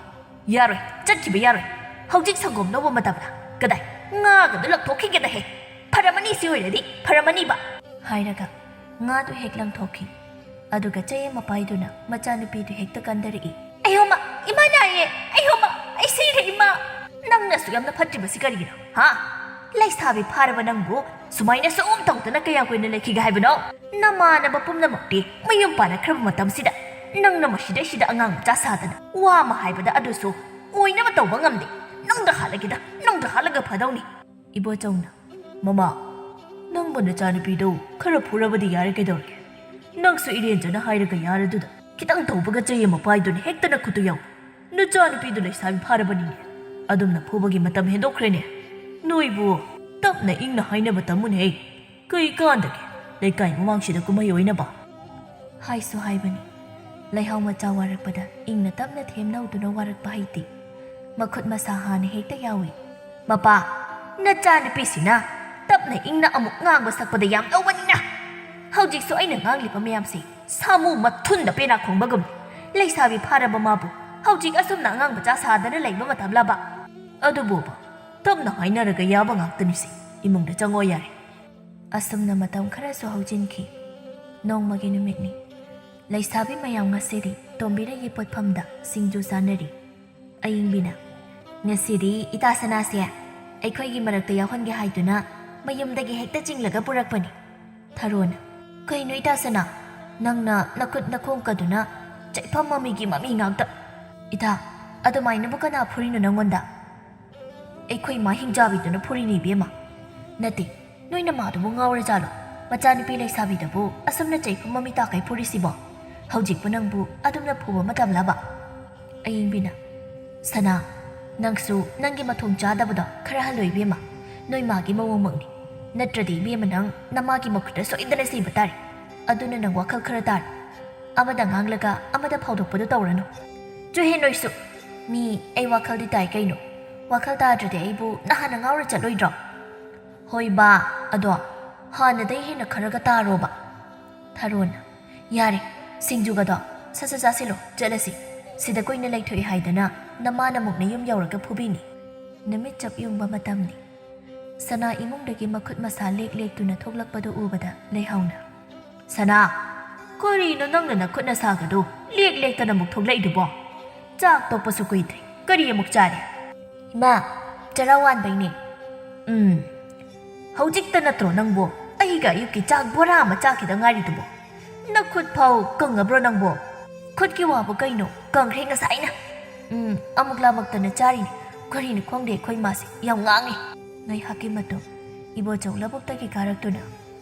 ꯌꯥꯔꯣꯏ, ꯆꯠꯈꯤꯕ ꯌꯥꯔꯣꯏ꯫ ꯍꯧꯖꯤꯛ ꯁꯪꯒꯣꯝ ꯂꯧꯕ ꯃꯇꯝꯗ꯫ ꯀꯗꯥꯏ? ꯉꯥꯒꯗꯨ ꯂꯪꯊꯣꯛꯈꯤꯒꯦꯗꯍꯦ꯫ ꯐꯔꯝꯃꯅꯤ, ꯁꯤ ꯑꯣꯏꯔꯗꯤ ꯐꯔꯝꯃꯅꯤꯕ꯫" ꯍꯥꯏꯔꯒ ꯉꯥꯗꯨ ꯍꯦꯛ ꯂꯪꯊꯣꯛꯈꯤ꯫ ꯑꯗꯨꯒ ꯆꯩ ꯑꯃ ꯄꯥꯏꯗꯨꯅ ꯃꯆꯥꯅꯨꯄꯤꯗꯨ ꯍꯦꯛꯇ ꯀꯟꯗꯔꯛꯏ꯫ "ꯑꯌꯣꯃ, ꯏꯃꯥ ꯅꯥꯏꯌꯦ! ꯑꯌꯣꯃ, ꯑꯩ ꯁꯤꯔꯦ, ꯏꯃꯥ!" "ꯅꯪꯅꯁꯨ ꯌꯥꯝꯅ ꯐꯠꯇ꯭ꯔꯤꯕꯁꯤ ꯀꯔꯤꯒꯤꯅꯣ, ꯍꯥ? ꯂꯩꯁꯥꯕꯤ ꯐꯥꯔꯕ ꯅꯪꯕꯨ ꯁꯨꯃꯥꯏꯅ ꯁꯨꯝ ꯇꯧꯗꯅ ꯀꯌꯥ ꯀꯨꯏꯅ ꯂꯩꯈꯤꯒꯦ ꯍꯥꯏꯕꯅꯣ? ꯅꯃꯥꯟꯅꯕ ꯄꯨꯝꯅꯃꯛꯇꯤ ꯃꯌꯨꯝ ꯄꯥꯟꯅꯈ꯭ꯔꯕ ꯃꯇꯝꯁꯤꯗ ꯅꯪꯅ ꯃꯁꯤꯗꯩꯁꯤꯗ ꯑꯉꯥꯡ ꯃꯆꯥ ꯁꯥꯗꯅ ꯋꯥ ꯑꯃ ꯍꯥꯏꯕꯗ ꯑꯗꯨꯁꯨ ꯑꯣꯏꯅꯕ ꯇꯧꯕ ꯉꯝꯗꯦ꯫ ꯅꯪꯗ ꯍꯥꯠꯂꯒꯦꯗ, ꯅꯪꯗ ꯍꯥꯠꯂꯒ ꯐꯗꯧꯅꯤ꯫" ꯏꯕꯣꯆꯧꯅ, "ꯃꯃꯥ, ꯅꯪꯕꯨ ꯅꯆꯥꯅꯨꯄꯤꯗꯣ ꯈꯔ ꯐꯨꯔꯕꯗꯤ ꯌꯥꯔꯦ ꯀꯩꯗꯧꯔꯒꯦ? ꯅꯪꯁꯨ ꯏꯔꯦꯟꯖꯅ ꯍꯥꯏꯔꯒ ꯌꯥꯔꯗꯨꯗ ꯈꯤꯇꯪ ꯇꯧꯕꯒ ꯆꯩ ꯑꯃ ꯄꯥꯏꯗꯨꯅ ꯍꯦꯛꯇ ꯅꯈꯨꯠꯇꯨ ꯌꯥꯎ꯫ ꯅꯆꯥꯅꯨꯄꯤꯗꯨ ꯂꯩꯁꯥꯕꯤ ꯐꯥꯔꯕꯅꯤꯅꯦ꯫ ꯑꯗꯨꯝꯅ ꯐꯨꯕꯒꯤ ꯃꯇꯝ ꯍꯦꯟꯗꯣꯛꯈ꯭ꯔꯦꯅꯦ꯫ ꯅꯣꯏꯕꯨ ꯇꯞꯅ ꯏꯪꯅ ꯍꯥꯏꯅꯕ ꯇꯝꯃꯨꯅꯦꯍꯦ꯫" "ꯀꯩ ꯀꯥꯟꯗꯒꯦ? ꯂꯩꯀꯥꯏ ꯃꯃꯥꯡꯁꯤꯗ ꯀꯨꯝꯍꯩ ꯑꯣꯏꯅꯕ?" ꯍꯥꯏꯁꯨ ꯍꯥꯏꯕꯅꯤ꯫ ꯂꯩꯍꯥꯎ ꯃꯆꯥ ꯋꯥꯔꯛꯄꯗ ꯏꯪꯅ ꯇꯞꯅ ꯊꯦꯝꯅꯧꯗꯨꯅ ꯋꯥꯔꯛꯄ ꯍꯩꯇꯦ꯫ ꯃꯈꯨꯠ ꯃꯁꯥ ꯍꯥꯟꯅ ꯍꯦꯛꯇ ꯌꯥꯎꯏ꯫ "ꯃꯄꯥ, ꯅꯆꯥꯅꯨꯄꯤꯁꯤꯅ ꯇꯞꯅ ꯏꯪꯅ ꯑꯃꯨꯛ ꯉꯥꯡꯕ ꯁꯛꯄꯗ ꯌꯥꯝ ꯂꯧꯕꯅꯤꯅ꯫ ꯍꯧꯖꯤꯛꯁꯨ ꯑꯩꯅ ꯉꯥꯡꯂꯤꯕ ꯃꯌꯥꯝꯁꯤ ꯁꯥꯃꯨ ꯃꯊꯨꯟꯗ ꯄꯦꯅꯥ ꯈꯣꯡꯕꯒꯨꯝ꯫ ꯂꯩꯁꯥꯕꯤ ꯐꯥꯔꯕ ꯃꯥꯕꯨ ꯍꯧꯖꯤꯛ ꯑꯁꯨꯝꯅ ꯑꯉꯥꯡ ꯃꯆꯥ ꯁꯥꯗꯅ ꯂꯩꯕ ꯃꯇꯝꯂꯕ? ꯑꯗꯨꯕꯨꯕ, ꯇꯞꯅ ꯍꯥꯏꯅꯔꯒ ꯌꯥꯕ ꯉꯥꯛꯇꯅꯤꯁꯦ꯫ ꯏꯃꯨꯡꯗ ꯆꯪꯉꯣ ꯌꯥꯔꯦ꯫" ꯑꯁꯨꯝꯅ ꯃꯇꯝ ꯈꯔꯁꯨ ꯍꯧꯖꯤꯟꯈꯤ꯫ ꯅꯣꯡꯃꯒꯤ ꯅꯨꯃꯤꯠꯅꯤ꯫ ꯂꯩꯁꯥꯕꯤ ꯃꯌꯥꯝ ꯉꯁꯤꯗꯤ ꯇꯣꯝꯕꯤꯔꯩꯒꯤ ꯄꯣꯠꯐꯝꯗ ꯁꯤꯡꯖꯨ ꯆꯥꯅꯔꯤ꯫ ꯑꯌꯤꯡꯕꯤꯅ, "ꯉꯁꯤꯗꯤ ꯏꯇꯥ ꯁꯅꯥꯁꯦ ꯑꯩꯈꯣꯏꯒꯤ ꯃꯔꯛꯇ ꯌꯥꯎꯍꯟꯒꯦ ꯍꯥꯏꯗꯨꯅ ꯃꯌꯨꯝꯗꯒꯤ ꯍꯦꯛꯇ ꯆꯤꯡꯂꯒ ꯄꯨꯔꯛꯄꯅꯤ꯫" ꯊꯔꯣꯅ, "ꯀꯩꯅꯣ ꯏꯇꯥ ꯁꯅꯥ, ꯅꯪꯅ ꯅꯈꯨꯠ ꯅꯈꯣꯡ ꯀꯗꯨꯅ ꯆꯩꯐꯝ ꯃꯃꯤꯒꯤ ꯃꯃꯤ ꯉꯥꯛꯇ?" "ꯏꯇꯥ, ꯑꯗꯨꯃꯥꯏꯅꯕꯨ ꯀꯅꯥ ꯐꯨꯔꯤꯅꯣ ꯅꯪꯉꯣꯟꯗ?" "ꯑꯩꯈꯣꯏ ꯃꯥ ꯍꯤꯡꯖꯥꯕꯤꯗꯨꯅ ꯐꯨꯔꯤꯅꯤ ꯏꯕꯦꯝꯃ꯫" "ꯅꯠꯇꯦ, ꯅꯣꯏ ꯅꯃꯥꯗꯨꯕꯨ ꯉꯥꯎꯔ ꯖꯥꯠꯂꯣ? ꯃꯆꯥꯅꯨꯄꯤ ꯂꯩꯁꯥꯕꯤꯗꯕꯨ ꯑꯁꯨꯝꯅ ꯆꯩꯐꯝ ꯃꯃꯤ ꯇꯥꯀꯩ ꯐꯨꯔꯤꯁꯤꯕꯣ? ꯍꯧꯖꯤꯛꯄꯨ ꯅꯪꯕꯨ ꯑꯗꯨꯝꯅ ꯐꯨꯕ ꯃꯇꯝꯂꯕ?" ꯑꯌꯤꯡꯕꯤꯅ, "ꯁꯅꯥ, ꯅꯪꯁꯨ ꯅꯪꯒꯤ ꯃꯊꯣꯡ ꯆꯥꯗꯕꯗꯣ ꯈꯔ ꯍꯜꯂꯣ ꯏꯕꯦꯝꯃ꯫ ꯅꯣꯏ ꯃꯥꯒꯤ ꯃꯑꯣꯡꯃꯛꯅꯤ꯫ ꯅꯠꯇ꯭ꯔꯗꯤ ꯏꯕꯦꯝꯃ ꯅꯪ ꯅꯃꯥꯒꯤ ꯃꯈꯨꯠꯇ ꯁꯣꯏꯗꯅ ꯁꯤꯕ ꯇꯥꯔꯦ꯫ ꯑꯗꯨꯅ ꯅꯪ ꯋꯥꯈꯜ ꯈꯔ ꯇꯥꯔꯣ꯫ ꯑꯃꯗ ꯉꯥꯡꯂꯒ ꯑꯃꯗ ꯐꯥꯎꯗꯣꯛꯄꯗꯨ ꯇꯧꯔꯅꯨ꯫" "ꯆꯨꯍꯦ ꯅꯣꯏꯁꯨ꯫ ꯃꯤ ꯑꯩ ꯋꯥꯈꯜꯗꯤ ꯇꯥꯏ ꯀꯩꯅꯣ꯫ ꯋꯥꯈꯜ ꯇꯥꯗ꯭ꯔꯗꯤ ꯑꯩꯕꯨ ꯅꯍꯥꯟꯅ ꯉꯥꯎꯔ ꯆꯠꯂꯣꯏꯗ꯭ꯔꯣ?" "ꯍꯣꯏ ꯕꯥ, ꯑꯗꯣ ꯍꯥꯟꯅꯗꯩ ꯍꯦꯟꯅ ꯈꯔꯒ ꯇꯥꯔꯣꯕ꯫" ꯊꯔꯣꯅ, "ꯌꯥꯔꯦ, ꯁꯤꯡꯖꯨꯒꯗꯣ ꯁꯠ ꯁꯠ ꯆꯥꯁꯤꯜꯂꯣ, ꯆꯠꯂꯁꯤ꯫ ꯁꯤꯗ ꯀꯨꯏꯅ ꯂꯩꯊꯣꯛꯑꯦ ꯍꯥꯏꯗꯅ ꯅꯃꯥꯅ ꯑꯃꯨꯛ ꯅꯌꯨꯝ ꯌꯧꯔꯒ ꯐꯨꯕꯤꯅꯤ꯫" ꯅꯨꯃꯤꯠ ꯆꯞ ꯌꯨꯡꯕ ꯃꯇꯝꯅꯤ꯫ ꯁꯅꯥ ꯏꯃꯨꯡꯗꯒꯤ ꯃꯈꯨꯠ ꯃꯁꯥ ꯂꯦꯛ ꯂꯦꯛꯇꯨꯅ ꯊꯣꯛꯂꯛꯄꯗꯨ ꯎꯕꯗ ꯂꯩꯍꯥꯎꯅ, "ꯁꯅꯥ, ꯀꯔꯤꯅꯣ ꯅꯪꯅ ꯅꯈꯨꯠ ꯅꯁꯥꯒꯗꯨ ꯂꯦꯛ ꯂꯦꯛꯇꯅ ꯑꯃꯨꯛ ꯊꯣꯛꯂꯛꯏꯗꯨꯕꯣ? ꯆꯥꯛ ꯇꯣꯛꯄꯁꯨ ꯀꯨꯏꯗ꯭ꯔꯤ, ꯀꯔꯤ ꯑꯃꯨꯛ ꯆꯥꯔꯦ?" "ꯏꯃꯥ, ꯆꯔꯥ ꯋꯥꯟꯕꯩꯅꯦ꯫" "ꯎꯝ, ꯍꯧꯖꯤꯛꯇ ꯅꯠꯇ꯭ꯔꯣ ꯅꯪꯕꯨ ꯑꯩꯒ ꯑꯌꯨꯛꯀꯤ ꯆꯥꯛ ꯕꯣꯔꯥ ꯑꯃ ꯆꯥꯈꯤꯗ ꯉꯥꯏꯔꯤꯗꯨꯕꯣ? ꯅꯈꯨꯠ ꯐꯥꯎ ꯀꯪꯉꯕ꯭ꯔꯣ ꯅꯪꯕꯣ?" "ꯈꯨꯠꯀꯤ ꯋꯥꯕꯨ ꯀꯩꯅꯣ, ꯀꯪꯈ꯭ꯔꯦ ꯉꯁꯥꯏꯅ꯫ ꯎꯝ, ꯑꯃꯨꯛ ꯂꯥꯃꯛꯇꯅ ꯆꯥꯔꯤꯅꯤ꯫ ꯀꯔꯤꯅꯣ ꯈꯪꯗꯦ ꯑꯩꯈꯣꯏ ꯃꯥꯁꯦ, ꯌꯥꯝ ꯉꯥꯡꯉꯤ꯫" ꯉꯥꯏꯍꯥꯛꯀꯤ ꯃꯇꯨꯡ ꯏꯕꯣꯆꯧ ꯂꯧꯕꯨꯛꯇꯒꯤ ꯀꯥꯔꯛꯇꯨꯅ,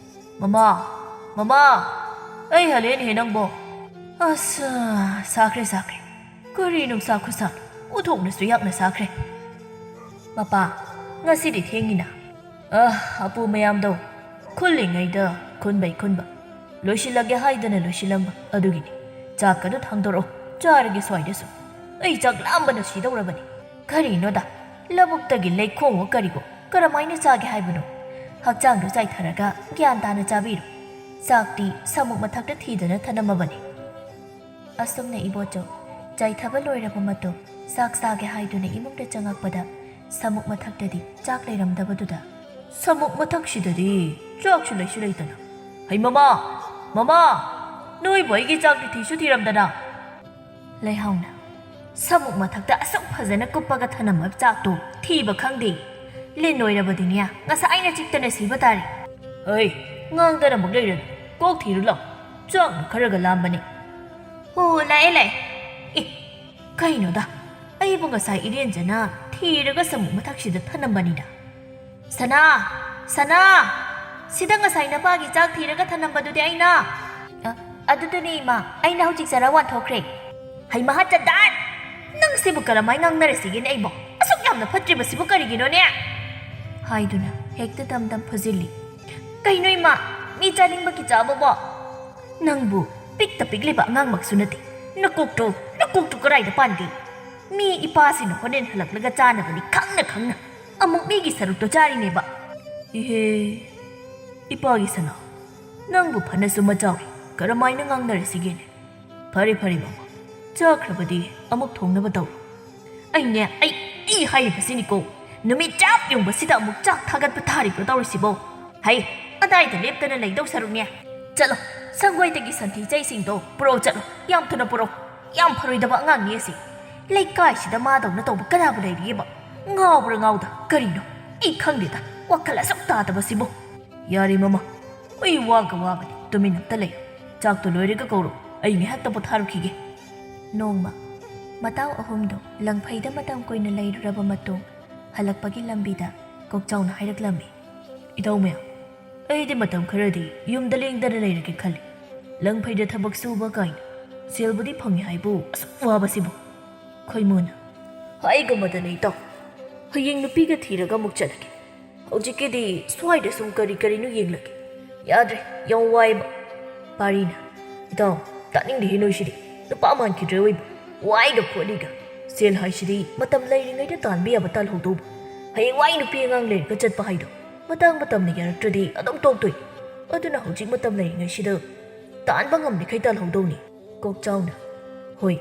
"ꯃꯃꯥ, ꯃꯃꯥ, ꯑꯩ ꯍꯜꯂꯦꯅꯦꯍꯦ ꯅꯪꯕꯣ꯫ ꯑꯁ, ꯁꯥꯈ꯭ꯔꯦ, ꯁꯥꯈ꯭ꯔꯦ꯫ ꯀꯔꯤ ꯅꯨꯡꯁꯥ ꯈꯨꯁꯥ, ꯎꯊꯣꯛꯅꯁꯨ ꯌꯥꯛꯅ ꯁꯥꯈ꯭ꯔꯦ꯫ ꯃꯄꯥ, ꯉꯁꯤꯗꯤ ꯊꯦꯡꯉꯤꯅ꯫ ꯑ, ꯑꯄꯨ ꯃꯌꯥꯝꯗꯣ, ꯈꯨꯜꯂꯤꯉꯩꯗ ꯈꯨꯟꯕꯩ ꯈꯨꯟꯕ, ꯂꯣꯏꯁꯤꯜꯂꯒꯦ ꯍꯥꯏꯗꯅ ꯂꯣꯏꯁꯤꯜꯂꯝꯕ ꯑꯗꯨꯒꯤꯅꯤ꯫ ꯆꯥꯛꯀꯗꯣ ꯊꯥꯡꯗꯣꯔꯛꯑꯣ, ꯆꯥꯔꯒꯦ ꯁ꯭ꯋꯥꯏꯗꯁꯨ꯫ ꯑꯩ ꯆꯥꯛ ꯂꯥꯝꯕꯅ ꯁꯤꯗꯧꯔꯕꯅꯤ꯫ ꯀꯔꯤꯅꯣꯗ, ꯂꯧꯕꯨꯛꯇꯒꯤ ꯂꯩꯈꯣꯝꯋꯣ ꯀꯔꯤꯋꯣ ꯀꯔꯝꯍꯥꯏꯅ ꯆꯥꯒꯦ ꯍꯥꯏꯕꯅꯣ? ꯍꯛꯆꯥꯡꯗꯣ ꯆꯥꯏꯊꯔꯒ ꯒ꯭ꯌꯥꯟ ꯇꯥꯅ ꯆꯥꯕꯤꯔꯣ꯫ ꯆꯥꯛꯇꯤ ꯁꯃꯨꯛ ꯃꯊꯛꯇ ꯊꯤꯗꯅ ꯊꯅꯝꯃꯕꯅꯤ꯫ ꯑꯁꯨꯝꯅ ꯏꯕꯣꯆꯧ ꯆꯥꯏꯊꯕ ꯂꯣꯏꯔꯕ ꯃꯇꯨꯡ, ꯆꯥꯛ ꯆꯥꯒꯦ ꯍꯥꯏꯗꯨꯅ ꯏꯃꯨꯡꯗ ꯆꯪꯉꯛꯄꯗ, ꯁꯃꯨꯛ ꯃꯊꯛꯇꯗꯤ ꯆꯥꯛ ꯂꯩꯔꯝꯗꯕꯗꯨꯗ, "ꯁꯃꯨꯛ ꯃꯊꯛꯁꯤꯗꯗꯤ ꯆꯥꯛꯁꯨ ꯂꯩꯁꯨ ꯂꯩꯇꯅ, ꯍꯩ ꯃꯃꯥ, ꯃꯃꯥ, ꯅꯣꯏꯕꯨ ꯑꯩꯒꯤ ꯆꯥꯛꯇꯤ ꯊꯤꯁꯨ ꯊꯤꯔꯝꯗꯅ?" ꯂꯩꯍꯥꯎꯅ, "ꯁꯃꯨꯛ ꯃꯊꯛꯇ ꯑꯁꯨꯛ ꯐꯖꯅ ꯀꯨꯞꯄꯒ ꯊꯅꯝꯕ ꯆꯥꯛꯇꯣ ꯊꯤꯕ ꯈꯪꯗꯦ? ꯂꯤꯟ ꯑꯣꯏꯔꯕꯗꯤꯅꯦ, ꯉꯁꯥꯏꯅ ꯆꯤꯛꯇꯅ ꯁꯤꯕ ꯇꯥꯔꯦ꯫" "ꯍꯩ, ꯉꯥꯡꯗꯅ ꯑꯃꯨꯛ ꯂꯩꯔꯅꯨ꯫ ꯀꯣꯛ ꯊꯤꯔꯨ ꯂꯥꯎ꯫ ꯆꯥꯛꯅ ꯈꯔꯒ ꯂꯥꯝꯕꯅꯤ꯫" "ꯑꯣ, ꯂꯥꯛꯑꯦ, ꯂꯥꯛꯑꯦ꯫ ꯑꯦ, ꯀꯩꯅꯣꯗ, ꯑꯩꯕꯨ ꯉꯁꯥꯏ ꯏꯔꯦꯟꯖꯅ ꯊꯤꯔꯒ ꯁꯃꯨꯛ ꯃꯊꯛꯁꯤꯗ ꯊꯅꯝꯕꯅꯤꯗ꯫ ꯁꯅꯥ! ꯁꯅꯥ! ꯁꯤꯗ ꯉꯁꯥꯏ ꯅꯄꯥꯒꯤ ꯆꯥꯛ ꯊꯤꯔꯒ ꯊꯅꯝꯕꯗꯨꯗꯤ ꯑꯩꯅ꯫" "ꯑ, ꯑꯗꯨꯗꯨꯅꯦ ꯏꯃꯥ, ꯑꯩꯅ ꯍꯧꯖꯤꯛ ꯆꯔꯥ ꯋꯥꯟꯊꯣꯛꯈ꯭ꯔꯦ꯫" "ꯍꯩ ꯃꯍꯥ ꯆꯗꯥꯟ! ꯅꯪꯁꯤꯕꯨ ꯀꯔꯝꯍꯥꯏ ꯉꯥꯡꯅꯔꯁꯤꯒꯦꯅꯦ ꯑꯩꯕꯣ? ꯑꯁꯨꯛ ꯌꯥꯝꯅ ꯐꯠꯇ꯭ꯔꯤꯕꯁꯤꯕꯨ ꯀꯔꯤꯒꯤꯅꯣꯅꯦ?" ꯍꯥꯏꯗꯨꯅ ꯍꯦꯛꯇ ꯗꯝ ꯗꯝ ꯐꯨꯖꯤꯜꯂꯤ꯫ "ꯀꯩꯅꯣ ꯏꯃꯥ, ꯃꯤ ꯆꯥꯅꯤꯡꯕꯒꯤ ꯆꯥꯕꯕꯣ? ꯅꯪꯕꯨ ꯄꯤꯛꯇ ꯄꯤꯛꯂꯤꯕ ꯑꯉꯥꯡꯃꯛꯁꯨ ꯅꯠꯇꯦ꯫ ꯅꯀꯣꯛꯇꯣ, ꯅꯀꯣꯛꯇꯣ ꯀꯗꯥꯏꯗ ꯄꯥꯟꯒꯦ? ꯃꯤ ꯏꯄꯥꯁꯤꯅ ꯍꯣꯔꯦꯟ ꯍꯜꯂꯛꯂꯒ ꯆꯥꯅꯕꯅꯤ ꯈꯪꯅ ꯈꯪꯅ ꯑꯃꯨꯛ ꯃꯤꯒꯤ ꯁꯔꯨꯛꯇꯣ ꯆꯥꯔꯤꯅꯦꯕ꯫" "ꯏꯍꯦ, ꯏꯄꯥꯒꯤ ꯁꯅꯥ, ꯅꯪꯕꯨ ꯐꯅꯁꯨ ꯃꯆꯥꯎꯏ, ꯀꯔꯝꯍꯥꯏꯅ ꯉꯥꯡꯅꯔꯁꯤꯒꯦꯅꯦ? ꯐꯔꯦ, ꯐꯔꯦ, ꯃꯃꯥ, ꯆꯥꯈ꯭ꯔꯕꯗꯤ ꯑꯃꯨꯛ ꯊꯣꯡꯅꯕ ꯇꯧꯔꯣ꯫" "ꯑꯩꯅꯦ, ꯑꯩ, ꯑꯩ ꯍꯥꯏꯔꯤꯕꯁꯤꯅꯤꯀꯣ, ꯅꯨꯃꯤꯠ ꯆꯞ ꯌꯨꯡꯕꯁꯤꯗ ꯑꯃꯨꯛ ꯆꯥꯛ ꯊꯥꯒꯠꯄ ꯊꯥꯔꯤꯕ꯭ꯔꯣ ꯇꯧꯔꯤꯁꯤꯕꯣ? ꯍꯩ, ꯑꯗꯥꯏꯗ ꯂꯦꯞꯇꯅ ꯂꯩꯗꯧ ꯁꯔꯨꯛꯅꯦ, ꯆꯠꯂꯣ, ꯁꯪꯒꯣꯏꯗꯒꯤ ꯁꯟꯊꯤ ꯆꯩꯁꯤꯡꯗꯣ ꯄꯨꯔꯛꯑꯣ ꯆꯠꯂꯣ, ꯌꯥꯝ ꯊꯨꯅ ꯄꯨꯔꯛꯑꯣ꯫ ꯌꯥꯝ ꯐꯔꯣꯏꯗꯕ ꯑꯉꯥꯡꯅꯤ ꯑꯁꯤ꯫ ꯂꯩꯀꯥꯏꯁꯤꯗ ꯃꯥꯗꯧꯅ ꯇꯧꯕ ꯀꯅꯥꯕꯨ ꯂꯩꯔꯤꯒꯦꯕ? ꯉꯥꯎꯕ꯭ꯔꯥ ꯉꯥꯎꯗ? ꯀꯔꯤꯅꯣ? ꯑꯩ ꯈꯪꯗꯦꯗ, ꯋꯥꯈꯜ ꯑꯁꯨꯛ ꯇꯥꯗꯕꯁꯤꯕꯨ꯫" "ꯌꯥꯔꯦ ꯃꯃꯥ, ꯑꯩ ꯋꯥꯒ ꯋꯥꯕꯅꯤ, ꯇꯨꯃꯤꯟ ꯑꯝꯇ ꯂꯩꯌꯨ꯫ ꯆꯥꯛꯇꯣ ꯂꯣꯏꯔꯒ ꯀꯧꯔꯣ, ꯑꯩ ꯉꯥꯏꯍꯥꯛꯇ ꯄꯣꯊꯥꯔꯨꯈꯤꯒꯦ꯫" ꯅꯣꯡꯃ ꯃꯇꯥꯎ ꯑꯍꯨꯝꯗꯣ ꯂꯪꯐꯩꯗ ꯃꯇꯝ ꯀꯨꯏꯅ ꯂꯩꯔꯨꯔꯕ ꯃꯇꯨꯡ, ꯍꯜꯂꯛꯄꯒꯤ ꯂꯝꯕꯤꯗ ꯀꯣꯛꯆꯥꯎꯅ ꯍꯥꯏꯔꯛꯂꯝꯃꯤ꯫ "ꯏꯇꯥꯎ ꯃꯌꯥꯝ, ꯑꯩꯗꯤ ꯃꯇꯝ ꯈꯔꯗꯤ ꯌꯨꯝꯗ ꯂꯦꯡꯗꯅ ꯂꯩꯔꯒꯦ ꯈꯜꯂꯤ꯫ ꯂꯪꯐꯩꯗ ꯊꯕꯛ ꯁꯨꯕ ꯀꯥꯏꯅ ꯁꯦꯜꯕꯨꯗꯤ ꯐꯪꯉꯤ ꯍꯥꯏꯕꯨ, ꯑꯁꯨꯛ ꯋꯥꯕꯁꯤꯕꯨ?" ꯈꯣꯏꯃꯨꯅ, "ꯍꯥꯏꯒꯨꯝꯕꯗꯅ ꯏꯇꯥꯎ, ꯍꯌꯦꯡ ꯅꯨꯄꯤꯒ ꯊꯤꯔꯒ ꯑꯃꯨꯛ ꯆꯠꯂꯒꯦ꯫ ꯍꯧꯖꯤꯛꯀꯤꯗꯤ ꯁ꯭ꯋꯥꯏꯗ ꯁꯨꯝ ꯀꯔꯤ ꯀꯔꯤꯅꯣ ꯌꯦꯡꯂꯒꯦ꯫ ꯌꯥꯗ꯭ꯔꯦ, ꯌꯥꯝ ꯋꯥꯏꯕ꯫ ꯄꯥꯔꯤꯅ, "ꯏꯇꯥꯎ, ꯇꯥꯅꯤꯡꯗꯦꯍꯦ ꯅꯣꯏꯁꯤꯗꯤ꯫ ꯅꯨꯄꯥ ꯃꯥꯟꯈꯤꯗ꯭ꯔꯦ ꯑꯣꯏꯕ꯫ ꯋꯥꯏꯒ ꯈꯣꯠꯂꯤꯒ꯫ ꯁꯦꯜ ꯍꯥꯏꯁꯤꯗꯤ ꯃꯇꯝ ꯂꯩꯔꯤꯉꯩꯗ ꯇꯥꯟꯕ ꯌꯥꯕ ꯇꯥꯜꯍꯧꯗꯧꯕ꯫ ꯍꯌꯦꯡꯋꯥꯏ ꯅꯨꯄꯤ ꯑꯉꯥꯡ ꯂꯩꯔꯒ ꯆꯠꯄ ꯍꯥꯏꯗꯣ ꯃꯇꯥꯡ ꯃꯇꯝꯅ ꯌꯥꯔꯛꯇ꯭ꯔꯗꯤ ꯑꯗꯨꯝ ꯇꯣꯛꯇꯣꯏ꯫ ꯑꯗꯨꯅ ꯍꯧꯖꯤꯛ ꯃꯇꯝ ꯂꯩꯔꯤꯉꯩꯁꯤꯗ ꯇꯥꯟꯕ ꯉꯝꯂꯤꯈꯩ ꯇꯥꯜꯍꯧꯗꯧꯅꯤ꯫" ꯀꯣꯛꯆꯥꯎꯅ, "ꯍꯣꯏ,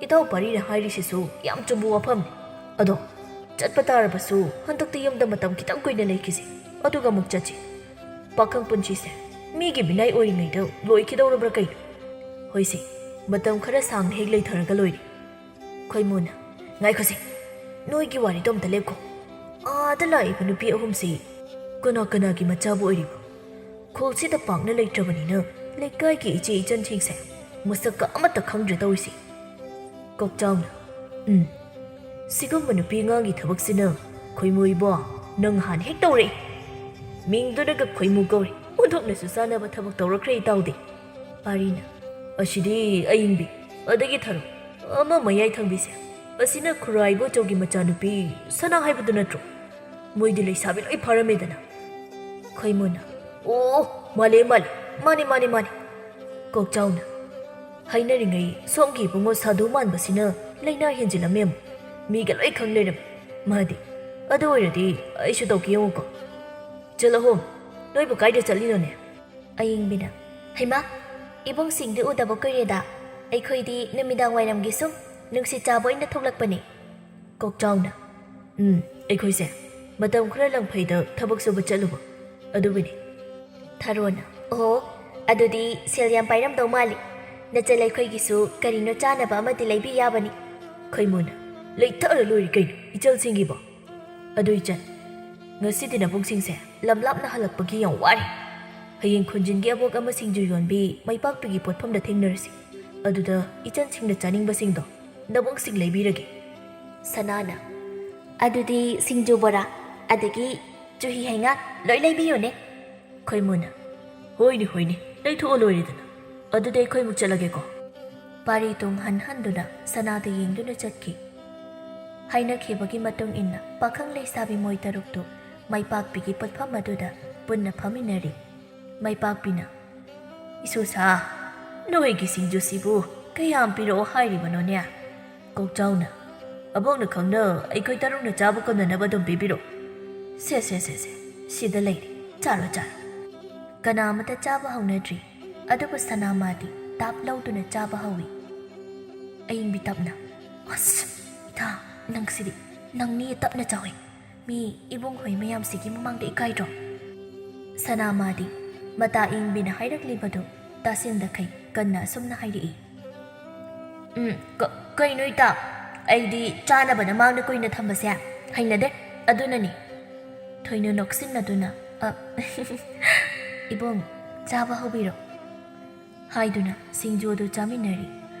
ꯏꯇꯥꯎ ꯄꯥꯔꯤꯅ ꯍꯥꯏꯔꯤꯁꯤꯁꯨ ꯌꯥꯝ ꯆꯨꯝꯕ ꯋꯥꯐꯝꯅꯤ꯫ ꯑꯗꯣ ꯆꯠꯄ ꯇꯥꯔꯕꯁꯨ ꯍꯟꯗꯛꯇꯤ ꯌꯨꯝꯗ ꯃꯇꯝ ꯈꯤꯇꯪ ꯀꯨꯏꯅ ꯂꯩꯈꯤꯁꯦ, ꯑꯗꯨꯒ ꯑꯃꯨꯛ ꯆꯠꯁꯤ꯫ ꯄꯥꯈꯪ ꯄꯨꯟꯁꯤꯁꯦ ꯃꯤꯒꯤ ꯃꯤꯅꯥꯏ ꯑꯣꯏꯔꯤꯉꯩꯗ ꯂꯣꯏꯈꯤꯗꯧꯔꯕ꯭ꯔꯥ ꯀꯩꯅꯣ? ꯍꯣꯏꯁꯦ, ꯃꯇꯝ ꯈꯔ ꯁꯥꯡꯅ ꯍꯦꯛ ꯂꯩꯊꯔꯒ ꯂꯣꯏꯔꯦ꯫" ꯈꯣꯏꯃꯨꯅ, "ꯉꯥꯏꯈꯣꯁꯦ, ꯅꯣꯏꯒꯤ ꯋꯥꯔꯤꯗꯣ ꯑꯝꯇ ꯂꯦꯞꯈꯣ꯫ ꯑꯥꯗ ꯂꯥꯛꯏꯕ ꯅꯨꯄꯤ ꯑꯍꯨꯝꯁꯤ ꯀꯅꯥ ꯀꯅꯥꯒꯤ ꯃꯆꯥꯕꯨ ꯑꯣꯏꯔꯤꯕ? ꯈꯨꯜꯁꯤꯗ ꯄꯥꯛꯅ ꯂꯩꯇ꯭ꯔꯕꯅꯤꯅ ꯂꯩꯀꯥꯏꯒꯤ ꯏꯆꯦ ꯏꯆꯟꯁꯤꯡꯁꯦ ꯃꯁꯛꯀ ꯑꯃꯠꯇ ꯈꯪꯗ꯭ꯔꯦ ꯇꯧꯔꯤꯁꯤ꯫" ꯀꯣꯛꯆꯥꯎꯅ, "ꯎꯝ, ꯁꯤꯒꯨꯝꯕ ꯅꯨꯄꯤ ꯑꯉꯥꯡꯒꯤ ꯊꯕꯛꯁꯤꯅ ꯈꯣꯏꯃꯨ ꯏꯕꯣ, ꯅꯪ ꯍꯥꯟꯅ ꯍꯦꯛ ꯇꯧꯔꯛꯏ꯫ ꯃꯤꯡꯗꯨꯅꯒ ꯈꯣꯏꯃꯨ ꯀꯧꯔꯦ꯫ ꯑꯣꯟꯊꯣꯛꯅꯁꯨ ꯆꯥꯟꯅꯕ ꯊꯕꯛ ꯇꯧꯔꯛꯈ꯭ꯔꯦ ꯏꯇꯥꯎꯗꯤ꯫" ꯄꯥꯔꯤꯅ, "ꯑꯁꯤꯗꯤ ꯑꯏꯪꯕꯤ, ꯑꯗꯒꯤ ꯊꯔꯣ, ꯑꯃ ꯃꯌꯥꯏ ꯊꯪꯕꯤꯁꯦ, ꯑꯁꯤꯅ ꯈꯨꯔꯥꯏ ꯏꯕꯣꯆꯧꯒꯤ ꯃꯆꯥꯅꯨꯄꯤ ꯁꯅꯥ ꯍꯥꯏꯕꯗꯨ ꯅꯠꯇ꯭ꯔꯣ? ꯃꯣꯏꯗꯤ ꯂꯩꯁꯥꯕꯤ ꯂꯣꯏ ꯐꯥꯔꯝꯃꯦꯗꯅ꯫" ꯈꯣꯏꯃꯨꯅ, "ꯑꯣ, ꯃꯥꯂꯦ, ꯃꯥꯂꯦ, ꯃꯥꯅꯦ, ꯃꯥꯅꯦ, ꯃꯥꯅꯦ꯫" ꯀꯣꯛꯆꯥꯎꯅ, "ꯍꯥꯏꯅꯔꯤꯉꯩ ꯁꯣꯝꯒꯤ ꯏꯕꯨꯡꯉꯣ ꯁꯥꯗꯨ ꯃꯥꯟꯕꯁꯤꯅ ꯂꯩꯅꯥ ꯍꯦꯟꯖꯤꯜꯂꯝꯃꯦ ꯑꯃꯨꯛ꯫ ꯃꯤꯒ ꯂꯣꯏ ꯈꯪ ꯂꯩꯔꯝꯃꯦ꯫ ꯃꯥꯗꯤ, ꯑꯗꯨ ꯑꯣꯏꯔꯗꯤ ꯑꯩꯁꯨ ꯇꯧꯒꯦ ꯌꯦꯡꯉꯨꯀꯣ꯫ ꯆꯠꯂꯍꯣ, ꯅꯣꯏꯕꯨ ꯀꯥꯏꯗ ꯆꯠꯂꯤꯅꯣꯅꯦ?" ꯑꯌꯤꯡꯕꯤꯅ, "ꯍꯩꯃꯥ, ꯏꯕꯨꯡꯁꯤꯡꯗꯤ ꯎꯗꯕ ꯀꯨꯏꯔꯦꯗ꯫ ꯑꯩꯈꯣꯏꯗꯤ ꯅꯨꯃꯤꯗꯥꯡ ꯋꯥꯏꯔꯝꯒꯤ ꯁꯨꯝ ꯅꯨꯡꯁꯤꯠ ꯆꯥꯕ ꯑꯣꯏꯅ ꯊꯣꯛꯂꯛꯄꯅꯦ꯫" ꯀꯣꯛꯆꯥꯎꯅ, "ꯎꯝ, ꯑꯩꯈꯣꯏꯁꯦ ꯃꯇꯝ ꯈꯔ ꯂꯪꯐꯩꯗ ꯊꯕꯛ ꯁꯨꯕ ꯆꯠꯂꯨꯕ, ꯑꯗꯨꯒꯤꯅꯤ꯫" ꯊꯔꯣꯅ, "ꯑꯣꯍꯣ, ꯑꯗꯨꯗꯤ ꯁꯦꯜ ꯌꯥꯝ ꯄꯥꯏꯔꯝꯗꯧ ꯃꯥꯜꯂꯤ꯫ ꯅꯆꯜ ꯑꯩꯈꯣꯏꯒꯤꯁꯨ ꯀꯔꯤꯅꯣ ꯆꯥꯅꯕ ꯑꯃꯗꯤ ꯂꯩꯕꯤ ꯌꯥꯕꯅꯤ꯫" ꯈꯣꯏꯃꯨꯅ, "ꯂꯩꯊꯔ ꯂꯣꯏꯔꯦ ꯀꯩꯅꯣ ꯏꯆꯜꯁꯤꯡꯒꯤꯕꯣ꯫ ꯑꯗꯨ ꯏꯆꯟ, ꯉꯁꯤꯗꯤ ꯅꯕꯨꯡꯁꯤꯡꯁꯦ ꯂꯝ ꯂꯥꯞꯅ ꯍꯜꯂꯛꯄꯒꯤ ꯌꯥꯝ ꯋꯥꯔꯦ꯫ ꯍꯌꯦꯡ ꯈꯨꯟꯖꯤꯟꯒꯤ ꯑꯕꯣꯛ ꯑꯃ ꯁꯤꯡꯖꯨ ꯌꯣꯟꯕꯤ ꯃꯩꯄꯥꯛꯄꯤꯒꯤ ꯄꯣꯠꯐꯝꯗ ꯊꯦꯡꯅꯔꯁꯤ꯫ ꯑꯗꯨꯗ ꯏꯆꯟꯁꯤꯡꯅ ꯆꯥꯅꯤꯡꯕꯁꯤꯡꯗꯣ ꯅꯕꯨꯡꯁꯤꯡ ꯂꯩꯕꯤꯔꯒꯦ꯫" ꯁꯅꯥꯅ, "ꯑꯗꯨꯗꯤ ꯁꯤꯡꯖꯨ ꯕꯣꯔꯥ, ꯑꯗꯒꯤ ꯆꯨꯍꯤ ꯍꯩꯉꯥ ꯂꯣꯏ ꯂꯩꯕꯤꯌꯨꯅꯦ꯫" ꯈꯣꯏꯃꯨꯅ, "ꯍꯣꯏꯅꯦ, ꯍꯣꯏꯅꯦ, ꯂꯩꯊꯣꯛꯑ ꯂꯣꯏꯔꯦꯗꯅ꯫ ꯑꯗꯨꯗꯤ ꯑꯩꯈꯣꯏ ꯑꯃꯨꯛ ꯆꯠꯂꯒꯦꯀꯣ꯫" ꯄꯥꯔꯤ ꯇꯨꯡ ꯍꯟ ꯍꯟꯗꯨꯅ ꯁꯅꯥꯗ ꯌꯦꯡꯗꯨꯅ ꯆꯠꯈꯤ꯫ ꯍꯥꯏꯅꯈꯤꯕꯒꯤ ꯃꯇꯨꯡ ꯏꯟꯅ ꯄꯥꯈꯪ ꯂꯩꯁꯥꯕꯤ ꯃꯣꯏ ꯇꯔꯨꯛꯇꯨ ꯃꯥꯏꯄꯥꯛꯄꯤꯒꯤ ꯄꯣꯠꯐꯝ ꯑꯗꯨꯗ ꯄꯨꯟꯅ ꯐꯝꯃꯤꯟꯅꯔꯤ꯫ ꯃꯥꯏꯄꯥꯛꯄꯤꯅ, "ꯏꯁꯣꯁꯥ, ꯅꯣꯏꯒꯤ ꯁꯤꯡꯖꯨꯁꯤꯕꯨ ꯀꯌꯥꯝ ꯄꯤꯔꯛꯑꯣ ꯍꯥꯏꯔꯤꯕꯅꯣꯅꯦ?" ꯀꯣꯛꯆꯥꯎꯅ, "ꯑꯕꯣꯛꯅ ꯈꯪꯅ ꯑꯩꯈꯣꯏ ꯇꯔꯨꯛꯅ ꯆꯥꯕ ꯀꯣꯟꯅꯅꯕ ꯑꯗꯨꯝ ꯄꯤꯕꯤꯔꯣ꯫ ꯁꯦ, ꯁꯦ, ꯁꯦ, ꯁꯦ, ꯁꯤꯗ ꯂꯩꯔꯦ, ꯆꯥꯔꯣ, ꯆꯥꯔꯣ꯫" ꯀꯅꯥ ꯑꯃꯠꯇ ꯆꯥꯕ ꯍꯧꯅꯗ꯭ꯔꯤ, ꯑꯗꯨꯕꯨ ꯁꯅꯥꯃꯥꯗꯤ ꯇꯥꯞ ꯂꯧꯗꯨꯅ ꯆꯥꯕ ꯍꯧꯏ꯫ ꯑꯏꯪꯕꯤ ꯇꯞꯅ, "ꯑꯁ, ꯏꯇꯥ, ꯅꯪꯁꯤꯗꯤ, ꯅꯪꯅꯤ ꯇꯞꯅ ꯆꯥꯎꯏ꯫ ꯃꯤ ꯏꯕꯨꯡ ꯍꯣꯏ ꯃꯌꯥꯝꯁꯤꯒꯤ ꯃꯃꯥꯡꯗ ꯏꯀꯥꯏꯗ꯭ꯔꯣ?" ꯁꯅꯥꯃꯥꯗꯤ ꯃꯇꯥ ꯏꯪꯕꯤꯅ ꯍꯥꯏꯔꯛꯂꯤꯕꯗꯨ ꯇꯥꯁꯤꯟꯗꯈꯩ ꯀꯟꯅ ꯑꯁꯨꯝꯅ ꯍꯥꯏꯔꯛꯏ꯫ "ꯎꯝ, ꯀ-, ꯀꯩꯅꯣ ꯏꯇꯥ? ꯑꯩꯗꯤ ꯆꯥꯅꯕꯅ ꯃꯥꯡꯗ ꯀꯨꯏꯅ ꯊꯝꯕꯁꯦ ꯍꯩꯅꯗꯦ, ꯑꯗꯨꯅꯅꯤ꯫" ꯊꯣꯏꯅ ꯅꯣꯛꯁꯤꯟꯅꯗꯨꯅ, "ꯑ, ꯏꯕꯨꯡ, ꯆꯥꯕ ꯍꯧꯕꯤꯔꯣ" ꯍꯥꯏꯗꯨꯅ ꯁꯤꯡꯖꯨ ꯑꯗꯨ ꯆꯥꯃꯤꯟꯅꯔꯤ꯫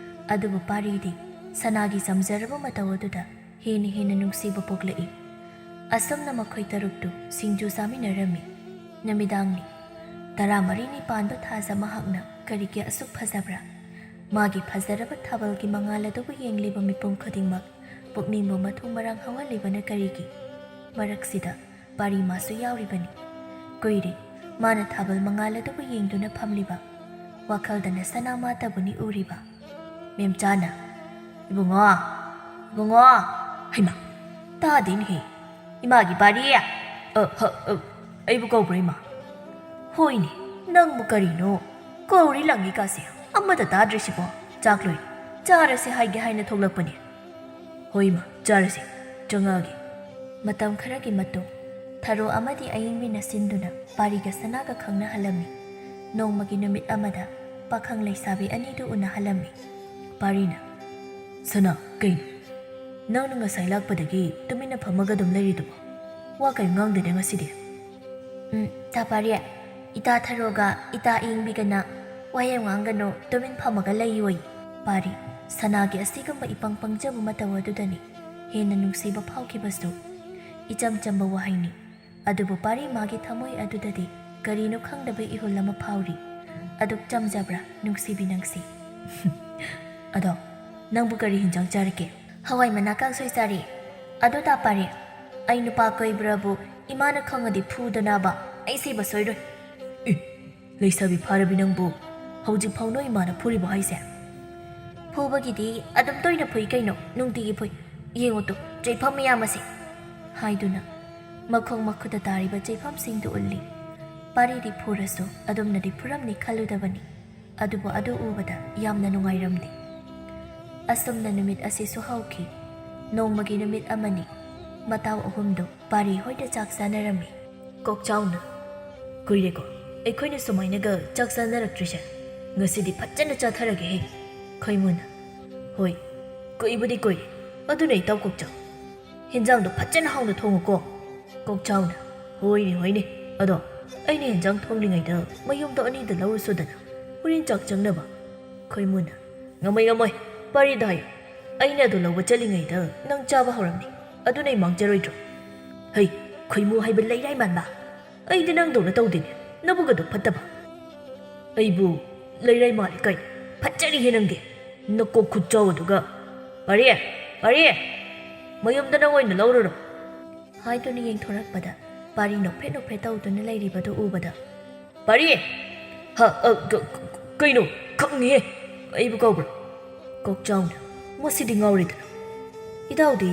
ꯑꯗꯨꯕꯨ ꯄꯥꯔꯤꯗꯤ ꯁꯅꯥꯒꯤ ꯆꯝꯖꯔꯕ ꯃꯇꯧ ꯑꯗꯨꯗ ꯍꯦꯟꯅ ꯍꯦꯟꯅ ꯅꯨꯡꯁꯤꯕ ꯄꯣꯛꯂꯛꯏ꯫ ꯑꯁꯨꯝꯅ ꯃꯈꯣꯏ ꯇꯔꯨꯛꯇꯨ ꯁꯤꯡꯖꯨ ꯆꯥꯃꯤꯟꯅꯔꯝꯃꯤ꯫ ꯅꯨꯃꯤꯗꯥꯡꯅꯤ꯫ ꯇꯔꯥꯃꯔꯤꯅꯤ ꯄꯥꯟꯕ ꯊꯥꯖ ꯃꯍꯥꯛꯅ ꯀꯔꯤꯒꯤ ꯑꯁꯨꯛ ꯐꯖꯕ꯭ꯔꯥ? ꯃꯥꯒꯤ ꯐꯖꯔꯕ ꯊꯥꯕꯜꯒꯤ ꯃꯉꯥꯜ ꯑꯗꯨꯕꯨ ꯌꯦꯡꯂꯤꯕ ꯃꯤꯄꯨꯝ ꯈꯨꯗꯤꯡꯃꯛ ꯄꯨꯛꯅꯤꯡꯕꯨ ꯃꯊꯨꯝ ꯃꯔꯥꯡ ꯍꯧꯍꯜꯂꯤꯕꯅ ꯀꯔꯤꯒꯤ? ꯃꯔꯛꯁꯤꯗ ꯄꯥꯔꯤ ꯃꯥꯁꯨ ꯌꯥꯎꯔꯤꯕꯅꯤ꯫ ꯀꯨꯏꯔꯦ ꯃꯥꯅ ꯊꯥꯕꯜ ꯃꯉꯥꯜ ꯑꯗꯨꯕꯨ ꯌꯦꯡꯗꯨꯅ ꯐꯝꯂꯤꯕ꯫ ꯋꯥꯈꯜꯗꯅ ꯁꯅꯥꯃꯥꯇꯕꯨꯅꯤ ꯎꯔꯤꯕ꯫ ꯃꯦꯝꯆꯥꯅ, "ꯏꯕꯨꯡꯉꯣ, ꯏꯕꯨꯡꯉꯣ!" "ꯍꯩꯃꯥ, ꯇꯥꯗꯦꯅꯦꯍꯦ꯫ ꯏꯃꯥꯒꯤ ꯄꯥꯔꯤ! ꯑ, ꯍ, ꯑ, ꯑꯩꯕꯨ ꯀꯧꯕ꯭ꯔꯥ, ꯏꯃꯥ? ꯍꯣꯏꯅꯦ, ꯅꯪꯕꯨ ꯀꯔꯤꯅꯣ? ꯀꯧꯔꯤ ꯂꯪꯉꯤ ꯀꯥꯁꯦ ꯑꯃꯠꯇ ꯇꯥꯗ꯭ꯔꯤꯁꯤꯕꯣ? ꯆꯥꯛ ꯂꯣꯏꯔꯦ, ꯆꯥꯔꯁꯦ ꯍꯥꯏꯒꯦ ꯍꯥꯏꯅ ꯊꯣꯛꯂꯛꯄꯅꯦ꯫" "ꯍꯣꯏ, ꯏꯃꯥ, ꯆꯥꯔꯁꯦ꯫ ꯆꯪꯉꯛꯑꯒꯦ꯫" ꯃꯇꯝ ꯈꯔꯒꯤ ꯃꯇꯨꯡ ꯊꯔꯣ ꯑꯃꯗꯤ ꯑꯌꯤꯡꯕꯤꯅ ꯁꯤꯟꯗꯨꯅ ꯄꯥꯔꯤꯒ ꯁꯅꯥꯒ ꯈꯪꯅꯍꯜꯂꯝꯃꯤ꯫ ꯅꯣꯡꯃꯒꯤ ꯅꯨꯃꯤꯠ ꯑꯃꯗ ꯄꯥꯈꯪ ꯂꯩꯁꯥꯕꯤ ꯑꯅꯤꯗꯨ ꯎꯅꯍꯜꯂꯝꯃꯤ꯫ ꯄꯥꯔꯤꯅ, "ꯁꯅꯥ, ꯀꯩꯅꯣ? ꯅꯪꯅ ꯉꯁꯥꯏ ꯂꯥꯛꯄꯗꯒꯤ ꯇꯨꯃꯤꯟꯅ ꯐꯝꯃꯒ ꯑꯗꯨꯝ ꯂꯩꯔꯤꯗꯨꯕꯣ? ꯋꯥ ꯀꯔꯤꯝ ꯉꯥꯡꯗꯦꯅꯦ ꯉꯁꯤꯗꯤ?" "ꯎꯝ, ꯇꯥ ꯄꯥꯔꯤ, ꯏꯇꯥ ꯊꯔꯣꯒ ꯏꯇꯥ ꯑꯌꯤꯡꯕꯤꯒꯅ ꯋꯥ ꯌꯥꯝ ꯉꯥꯡꯒꯅꯨ, ꯇꯨꯃꯤꯟ ꯐꯝꯃꯒ ꯂꯩꯌꯣꯌꯦ꯫" ꯄꯥꯔꯤ, ꯁꯅꯥꯒꯤ ꯑꯁꯤꯒꯨꯝꯕ ꯏꯄꯪ ꯄꯪꯖꯕ ꯃꯇꯧ ꯑꯗꯨꯗꯅꯤ ꯍꯦꯟꯅ ꯅꯨꯡꯁꯤꯕ ꯐꯥꯎꯈꯤꯕꯁꯨ꯫ ꯏꯆꯝ ꯆꯝꯕ ꯋꯥꯍꯩꯅꯤ꯫ ꯑꯗꯨꯕꯨ ꯄꯥꯔꯤ ꯃꯥꯒꯤ ꯊꯃꯣꯏ ꯑꯗꯨꯗꯗꯤ ꯀꯔꯤꯅꯣ ꯈꯪꯗꯕ ꯏꯍꯨꯜ ꯑꯃ ꯐꯥꯎꯔꯤ꯫ ꯑꯗꯨꯛ ꯆꯝꯖꯕ꯭ꯔꯥ ꯅꯨꯡꯁꯤꯕꯤ ꯅꯪꯁꯤ? "ꯑꯗꯣ, ꯅꯪꯕꯨ ꯀꯔꯤ ꯍꯤꯟꯖꯥꯡ ꯆꯥꯔꯛꯀꯦ?" "ꯍꯋꯥꯏ ꯃꯅꯥ ꯀꯥꯡꯁꯣꯏ ꯆꯥꯔꯦ꯫ ꯑꯗꯣ ꯇꯥ ꯄꯥꯔꯤ, ꯑꯩ ꯅꯨꯄꯥ ꯀꯣꯏꯕ꯭ꯔꯥꯕꯨ ꯏꯃꯥꯅ ꯈꯪꯉꯗꯤ ꯐꯨꯗꯅꯕ꯫ ꯑꯩ ꯁꯤꯕ ꯁꯣꯏꯔꯣꯏ꯫ ꯑꯦ, ꯂꯩꯁꯥꯕꯤ ꯐꯥꯔꯕꯤ ꯅꯪꯕꯨ ꯍꯧꯖꯤꯛ ꯐꯥꯎ ꯅꯣꯏ ꯏꯃꯥꯅ ꯐꯨꯔꯤꯕ ꯍꯥꯏꯁꯦ? ꯐꯨꯕꯒꯤꯗꯤ ꯑꯗꯨꯝ ꯇꯣꯏꯅ ꯐꯨꯏ ꯀꯩꯅꯣ, ꯅꯨꯡꯇꯤꯒꯤ ꯐꯨꯏ꯫ ꯌꯦꯡꯉꯨ ꯇꯨ, ꯆꯩꯐꯝ ꯃꯌꯥꯝ ꯑꯁꯦ꯫ ꯍꯥꯏꯗꯨꯅ ꯃꯈꯣꯡ ꯃꯈꯨꯠꯇ ꯇꯥꯔꯤꯕ ꯆꯩꯐꯝꯁꯤꯡꯗꯨ ꯎꯠꯂꯤ꯫ ꯄꯥꯔꯤꯗꯤ ꯐꯨꯔꯁꯨ ꯑꯗꯨꯝꯅꯗꯤ ꯐꯨꯔꯝꯅꯤ ꯈꯜꯂꯨꯗꯕꯅꯤ꯫ ꯑꯗꯨꯕꯨ ꯑꯗꯨ ꯎꯕꯗ ꯌꯥꯝꯅ ꯅꯨꯡꯉꯥꯏꯔꯝꯗꯦ꯫ ꯑꯁꯨꯝꯅ ꯅꯨꯃꯤꯠ ꯑꯁꯤꯁꯨ ꯍꯧꯈꯤ꯫ ꯅꯣꯡꯃꯒꯤ ꯅꯨꯃꯤꯠ ꯑꯃꯅꯤ꯫ ꯃꯇꯥꯎ ꯑꯍꯨꯝꯗꯨ ꯄꯥꯔꯤ ꯍꯣꯏꯗ ꯆꯥꯛ ꯆꯥꯅꯔꯝꯃꯤ꯫ ꯀꯣꯛꯆꯥꯎꯅ, "ꯀꯨꯏꯔꯦꯀꯣ ꯑꯩꯈꯣꯏꯅ ꯁꯨꯃꯥꯏꯅꯒ ꯆꯥꯛ ꯆꯥꯅꯔꯛꯇ꯭ꯔꯤꯁꯦ꯫ ꯉꯁꯤꯗꯤ ꯐꯖꯅ ꯆꯥꯊꯔꯒꯦꯍꯦ꯫" ꯈꯣꯏꯃꯨꯅ, "ꯍꯣꯏ, ꯀꯨꯏꯕꯨꯗꯤ ꯀꯨꯏꯔꯦ꯫ ꯑꯗꯨꯅ ꯏꯇꯥꯎ ꯀꯣꯛꯆꯥꯎ, ꯍꯤꯟꯖꯥꯡꯗꯣ ꯐꯖꯅ ꯍꯥꯎꯅ ꯊꯣꯡꯉꯨꯀꯣ꯫" ꯀꯣꯛꯆꯥꯎꯅ, "ꯍꯣꯏꯅꯦ, ꯍꯣꯏꯅꯦ꯫ ꯑꯗꯣ ꯑꯩꯅ ꯍꯤꯟꯖꯥꯡ ꯊꯣꯡꯂꯤꯉꯩꯗ ꯃꯌꯨꯝꯗꯣ ꯑꯅꯤꯗ ꯂꯧꯔꯨꯁꯨꯗꯅ, ꯍꯣꯔꯦꯟ ꯆꯥꯛ ꯆꯪꯅꯕ꯫" ꯈꯣꯏꯃꯨꯅ, "ꯉꯝꯃꯣꯏ, ꯉꯝꯃꯣꯏ꯫ ꯄꯥꯔꯤꯗ ꯍꯥꯏꯌꯨ꯫ ꯑꯩꯅ ꯑꯗꯨ ꯂꯧꯕ ꯆꯠꯂꯤꯉꯩꯗ ꯅꯪ ꯆꯥꯕ ꯍꯧꯔꯝꯅꯤ꯫ ꯑꯗꯨꯅ ꯑꯩ ꯃꯥꯡꯖꯔꯣꯏꯗ꯭ꯔꯣ?" "ꯍꯩ, ꯈꯣꯏꯃꯨ ꯍꯥꯏꯕ ꯂꯩꯔꯥꯏ ꯃꯥꯟꯕ꯫ ꯑꯩꯗꯤ ꯅꯪꯗꯧꯅ ꯇꯧꯗꯦꯅꯦ, ꯅꯕꯨꯛ ꯑꯗꯨ ꯐꯠꯇꯕ꯫" "ꯑꯩꯕꯨ ꯂꯩꯔꯥꯏ ꯃꯥꯜꯂꯤ ꯀꯥꯏꯅ? ꯐꯠꯖꯔꯤꯍꯦ ꯅꯪꯗꯤ꯫ ꯅꯀꯣꯛ ꯈꯨꯠꯆꯥꯎ ꯑꯗꯨꯒ꯫ ꯄꯥꯔꯤ, ꯄꯥꯔꯤ, ꯃꯌꯨꯝꯗ ꯅꯪ ꯑꯣꯏꯅ ꯂꯧꯔꯨꯔꯣ꯫" ꯍꯥꯏꯗꯨꯅ ꯌꯦꯡꯊꯣꯔꯛꯄꯗ ꯄꯥꯔꯤ ꯅꯣꯛꯐꯦꯠ ꯅꯣꯛꯐꯦꯠ ꯇꯧꯗꯨꯅ ꯂꯩꯔꯤꯕꯗꯨ ꯎꯕꯗ, "ꯄꯥꯔꯤ!" "ꯍ, ꯑ, ꯀ-, ꯀ-, ꯀꯩꯅꯣ? ꯈꯪꯉꯤꯍꯦ꯫ ꯑꯩꯕꯨ ꯀꯧꯕ꯭ꯔꯥ?" ꯀꯣꯛꯆꯥꯎꯅ, "ꯃꯁꯤꯗꯤ ꯉꯥꯎꯔꯦꯗꯅ꯫ ꯏꯇꯥꯎꯗꯤ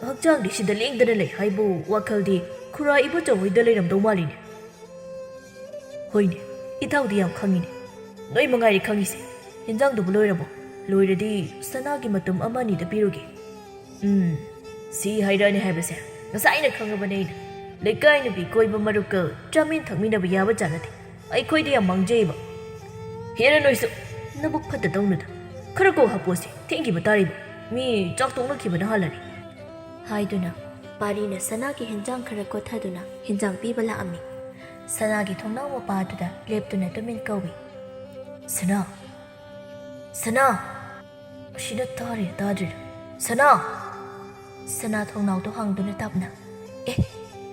ꯍꯛꯆꯥꯡꯗꯤ ꯁꯤꯗ ꯂꯦꯡꯗꯅ ꯂꯩ ꯍꯥꯏꯕꯨ ꯋꯥꯈꯜꯗꯤ ꯈꯨꯔꯥ ꯏꯕꯣꯆꯧ ꯍꯣꯏꯗ ꯂꯩꯔꯝꯗꯧ ꯃꯥꯜꯂꯤꯅꯦ꯫" "ꯍꯣꯏꯅꯦ, ꯏꯇꯥꯎꯗꯤ ꯌꯥꯝ ꯈꯪꯉꯤꯅꯦ꯫ ꯅꯣꯏ ꯃꯉꯥꯏꯔꯦ ꯈꯪꯉꯤꯁꯦ꯫ ꯍꯤꯟꯖꯥꯡꯗꯨꯕꯨ ꯂꯣꯏꯔꯕꯣ? ꯂꯣꯏꯔꯗꯤ ꯁꯅꯥꯒꯤ ꯃꯇꯨꯝ ꯑꯃ ꯑꯅꯤꯗ ꯄꯤꯔꯨꯒꯦ꯫" "ꯎꯝ, ꯁꯤ ꯍꯥꯏꯔꯛꯑꯅꯤ ꯍꯥꯏꯕꯁꯦ ꯉꯁꯥꯏꯅ ꯈꯪꯉꯕꯅꯦ ꯑꯩꯅ꯫ ꯂꯩꯀꯥꯏ ꯅꯨꯄꯤ ꯀꯣꯏꯕ ꯃꯔꯨꯞꯀ ꯆꯥꯃꯤꯟ ꯊꯛꯃꯤꯟꯅꯕ ꯌꯥꯕ ꯖꯥꯠ ꯅꯠꯇꯦ꯫ ꯑꯩꯈꯣꯏꯗꯤ ꯌꯥꯝ ꯃꯥꯡꯖꯩꯕ꯫" "ꯍꯦꯔꯥ ꯅꯣꯏꯁꯨ, ꯅꯕꯨꯛ ꯐꯠꯇ ꯇꯧꯅꯨꯗ꯫ ꯈꯔ ꯀꯣꯛ ꯍꯥꯞꯄꯣꯁꯦ, ꯊꯦꯡꯈꯤꯕ ꯇꯥꯔꯤꯕ꯫ ꯃꯤ ꯆꯥꯛ ꯇꯣꯛꯅꯈꯤꯕꯅ ꯍꯥꯜꯂꯅꯤ꯫" ꯍꯥꯏꯗꯨꯅ ꯄꯥꯔꯤꯅ ꯁꯅꯥꯒꯤ ꯍꯤꯟꯖꯥꯡ ꯈꯔ ꯀꯣꯊꯗꯨꯅ ꯍꯤꯟꯖꯥꯡ ꯄꯤꯕ ꯂꯥꯛꯑꯝꯃꯤ꯫ ꯁꯅꯥꯒꯤ ꯊꯣꯡꯅꯥꯎ ꯃꯄꯥꯗꯨꯗ ꯂꯦꯞꯇꯨꯅ ꯇꯨꯃꯤꯟ ꯀꯧꯏ, "ꯁꯅꯥ! ꯁꯅꯥ!" ꯑꯁꯤꯗ ꯇꯥꯔꯤꯔ ꯇꯥꯗ꯭ꯔꯤꯔ? "ꯁꯅꯥ!" ꯁꯅꯥ ꯊꯣꯡꯅꯥꯎꯗꯣ ꯍꯥꯡꯗꯨꯅ ꯇꯞꯅ, "ꯑꯦ,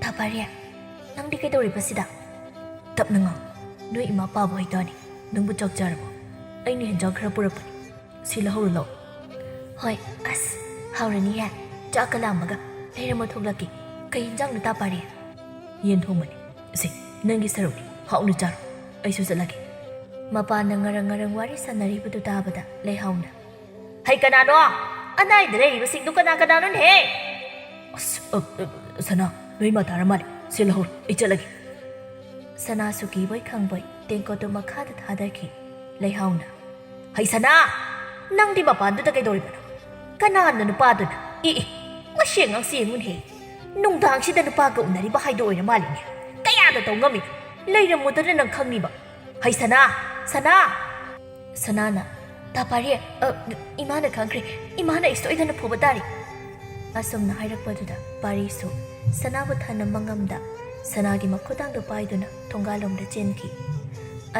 ꯇꯥ ꯄꯥꯔꯤ, ꯅꯪꯗꯤ ꯀꯩꯗꯧꯔꯤꯕ ꯁꯤꯗ?" "ꯇꯞꯅ ꯉꯥꯡ꯫ ꯅꯣꯏ ꯏꯃꯥ ꯄꯥꯕ ꯍꯩꯇꯥꯅꯤ꯫ ꯅꯪꯕꯨ ꯆꯥꯛ ꯆꯥꯔꯕꯣ? ꯑꯩꯅ ꯍꯦꯟꯖꯥꯡ ꯈꯔ ꯄꯨꯔꯛꯄꯅꯤ꯫ ꯁꯤ ꯂꯧꯍꯧꯔꯨ ꯂꯥꯎ꯫" "ꯍꯣꯏ, ꯑꯁ, ꯍꯥꯎꯔꯅꯤꯍꯦ꯫ ꯆꯥꯛꯀ ꯂꯥꯝꯕꯒ꯫ ꯂꯩꯔꯝꯃꯣ, ꯊꯣꯛꯂꯛꯀꯦ꯫ "ꯀꯩ ꯏꯟꯖꯥꯡꯅꯣ ꯇꯥ ꯄꯥꯔꯤ?" "ꯌꯦꯟ ꯊꯣꯡꯕꯅꯤ꯫ ꯁꯦ, ꯅꯪꯒꯤ ꯁꯔꯨꯛꯅꯤ, ꯍꯥꯎꯅ ꯆꯥꯔꯣ꯫ ꯑꯩꯁꯨ ꯆꯠꯂꯒꯦ꯫" ꯃꯄꯥꯟꯅ ꯉꯔꯪ ꯉꯔꯪ ꯋꯥꯔꯤ ꯁꯥꯟꯅꯔꯤꯕꯗꯨ ꯇꯥꯕꯗ ꯂꯩꯍꯥꯎꯅ, "ꯍꯩ, ꯀꯅꯥꯅꯣ? ꯑꯅꯥꯏꯗ ꯂꯩꯔꯤꯕꯁꯤꯡꯗꯨ ꯀꯅꯥ ꯀꯅꯥꯅꯣꯅꯦꯍꯦ?" "ꯑꯁ, ꯑ, ꯑ, ꯁꯅꯥ, ꯅꯣꯏ ꯃꯥ ꯇꯥꯔ ꯃꯥꯜꯂꯦ꯫ ꯁꯦ, ꯂꯧꯍꯧꯔꯣ, ꯑꯩ ꯆꯠꯂꯒꯦ꯫" ꯁꯅꯥꯁꯨ ꯀꯤꯕꯣꯏ ꯈꯪꯕꯣꯏ ꯇꯦꯡꯀꯣꯠꯇꯨ ꯃꯈꯥꯗ ꯊꯥꯗꯈꯤ꯫ ꯂꯩꯍꯥꯎꯅ, "ꯍꯩ ꯁꯅꯥ, ꯅꯪꯗꯤ ꯃꯄꯥꯟꯗꯨꯗ ꯀꯩꯗꯧꯔꯤꯕꯅꯣ? ꯀꯅꯥꯅ ꯅꯨꯄꯥꯗꯨꯅ? ꯏ, ꯏ, ꯃꯁꯤ ꯑꯉꯥꯡꯁꯤ ꯌꯦꯡꯉꯨꯅꯦꯍꯦ꯫ ꯅꯨꯡꯗꯥꯡꯁꯤꯗ ꯅꯨꯄꯥꯒ ꯎꯅꯔꯤꯕ ꯍꯥꯏꯗꯣ ꯑꯣꯏꯔ ꯃꯥꯜꯂꯤꯅꯦ꯫ ꯀꯌꯥꯗ ꯇꯧ ꯉꯝꯃꯤꯅꯣ? ꯂꯩꯔꯝꯃꯨꯗꯅ ꯅꯪ ꯈꯪꯉꯤꯕ꯫ ꯍꯩ ꯁꯅꯥ, ꯁꯅꯥ!" ꯁꯅꯥꯅ, "ꯇꯥ ꯄꯥꯔꯤ, ꯑ, ꯏꯃꯥꯅ ꯈꯪꯈ꯭ꯔꯦ꯫ ꯏꯃꯥꯅ ꯑꯩ ꯁꯣꯏꯗꯅ ꯐꯨꯕ ꯇꯥꯔꯤ꯫" ꯑꯁꯨꯝꯅ ꯍꯥꯏꯔꯛꯄꯗꯨꯗ ꯄꯥꯔꯤꯁꯨ ꯁꯅꯥꯕꯨ ꯊꯅꯝꯕ ꯉꯝꯗ ꯁꯅꯥꯒꯤ ꯃꯈꯨꯗꯥꯡꯗꯨ ꯄꯥꯏꯗꯨꯅ ꯊꯣꯡꯒꯥꯜꯂꯣꯝꯗ ꯆꯦꯟꯈꯤ꯫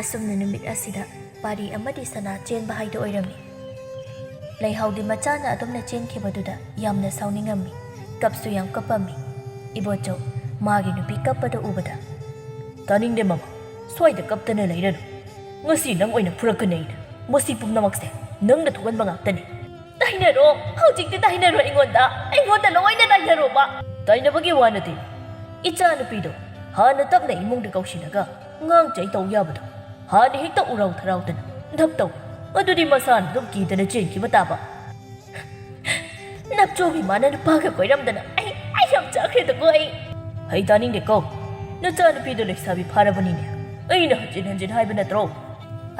ꯑꯁꯨꯝꯅ ꯅꯨꯃꯤꯠ ꯑꯁꯤꯗ ꯄꯥꯔꯤ ꯑꯃꯗꯤ ꯁꯅꯥ ꯆꯦꯟꯕ ꯍꯥꯏꯗꯨ ꯑꯣꯏꯔꯝꯃꯤ꯫ ꯂꯩꯍꯥꯎꯗꯤ ꯃꯆꯥꯅ ꯑꯗꯨꯝꯅ ꯆꯦꯟꯈꯤꯕꯗꯨꯗ ꯌꯥꯝꯅ ꯁꯥꯎꯅꯤꯡꯉꯝꯃꯤ꯫ ꯀꯞꯁꯨ ꯌꯥꯝ ꯀꯞꯄꯝꯃꯤ꯫ ꯏꯕꯣꯆꯧ, ꯃꯥꯒꯤ ꯅꯨꯄꯤ ꯀꯞꯄꯗ ꯎꯕꯗ, "ꯇꯥꯅꯤꯡꯗꯦ ꯃꯃꯥ, ꯁ꯭ꯋꯥꯏꯗ ꯀꯞꯇꯅ ꯂꯩꯔꯅꯨ꯫ ꯉꯁꯤ ꯅꯪ ꯑꯣꯏꯅ ꯐꯨꯔꯛꯀꯅꯤ ꯑꯩꯅ꯫ ꯃꯁꯤ ꯄꯨꯝꯅꯃꯛꯁꯦ ꯅꯪꯅ ꯊꯣꯛꯍꯟꯕ ꯉꯥꯛꯇꯅꯤ꯫" "ꯇꯥꯏꯅꯔꯣ, ꯍꯧꯖꯤꯛꯇꯤ ꯇꯥꯏꯅꯔꯣ ꯑꯩꯉꯣꯟꯗ꯫ ꯑꯩꯉꯣꯟꯗ ꯂꯣꯏꯅ ꯇꯥꯏꯅꯔꯣꯕ꯫" "ꯇꯥꯏꯅꯕꯒꯤ ꯋꯥ ꯅꯠꯇꯦ꯫ ꯏꯆꯥꯅꯨꯄꯤꯗꯣ ꯍꯥꯟꯅ ꯇꯞꯅ ꯏꯃꯨꯡꯗ ꯀꯧꯁꯤꯜꯂꯒ ꯉꯥꯡ ꯆꯩ ꯇꯧ ꯌꯥꯕꯗꯣ ꯍꯥꯟꯅ ꯍꯦꯛꯇ ꯎꯔꯥꯎ ꯊꯔꯥꯎꯗꯅ ꯙꯞ ꯇꯧ꯫ ꯑꯗꯨꯗꯤ ꯃꯁꯥꯅ ꯑꯗꯨꯝ ꯀꯤꯗꯅ ꯆꯦꯟꯈꯤꯕ ꯇꯥꯕ꯫" "ꯅꯞꯆꯣꯕꯤ ꯃꯥꯅ ꯅꯨꯄꯥꯒ ꯀꯣꯏꯔꯝꯗꯅ ꯑꯩ, ꯑꯩ ꯌꯥꯝ ꯆꯥꯈ꯭ꯔꯦꯗꯀꯣ ꯑꯩ꯫" "ꯍꯩ, ꯇꯥꯅꯤꯡꯗꯦꯀꯣ꯫ ꯅꯆꯥꯅꯨꯄꯤꯗꯣ ꯂꯩꯁꯥꯕꯤ ꯐꯥꯔꯕꯅꯤꯅꯦ꯫ ꯑꯩꯅ ꯍꯟꯖꯤꯟ ꯍꯟꯖꯤꯟ ꯍꯥꯏꯕ ꯅꯠꯇ꯭ꯔꯣ?"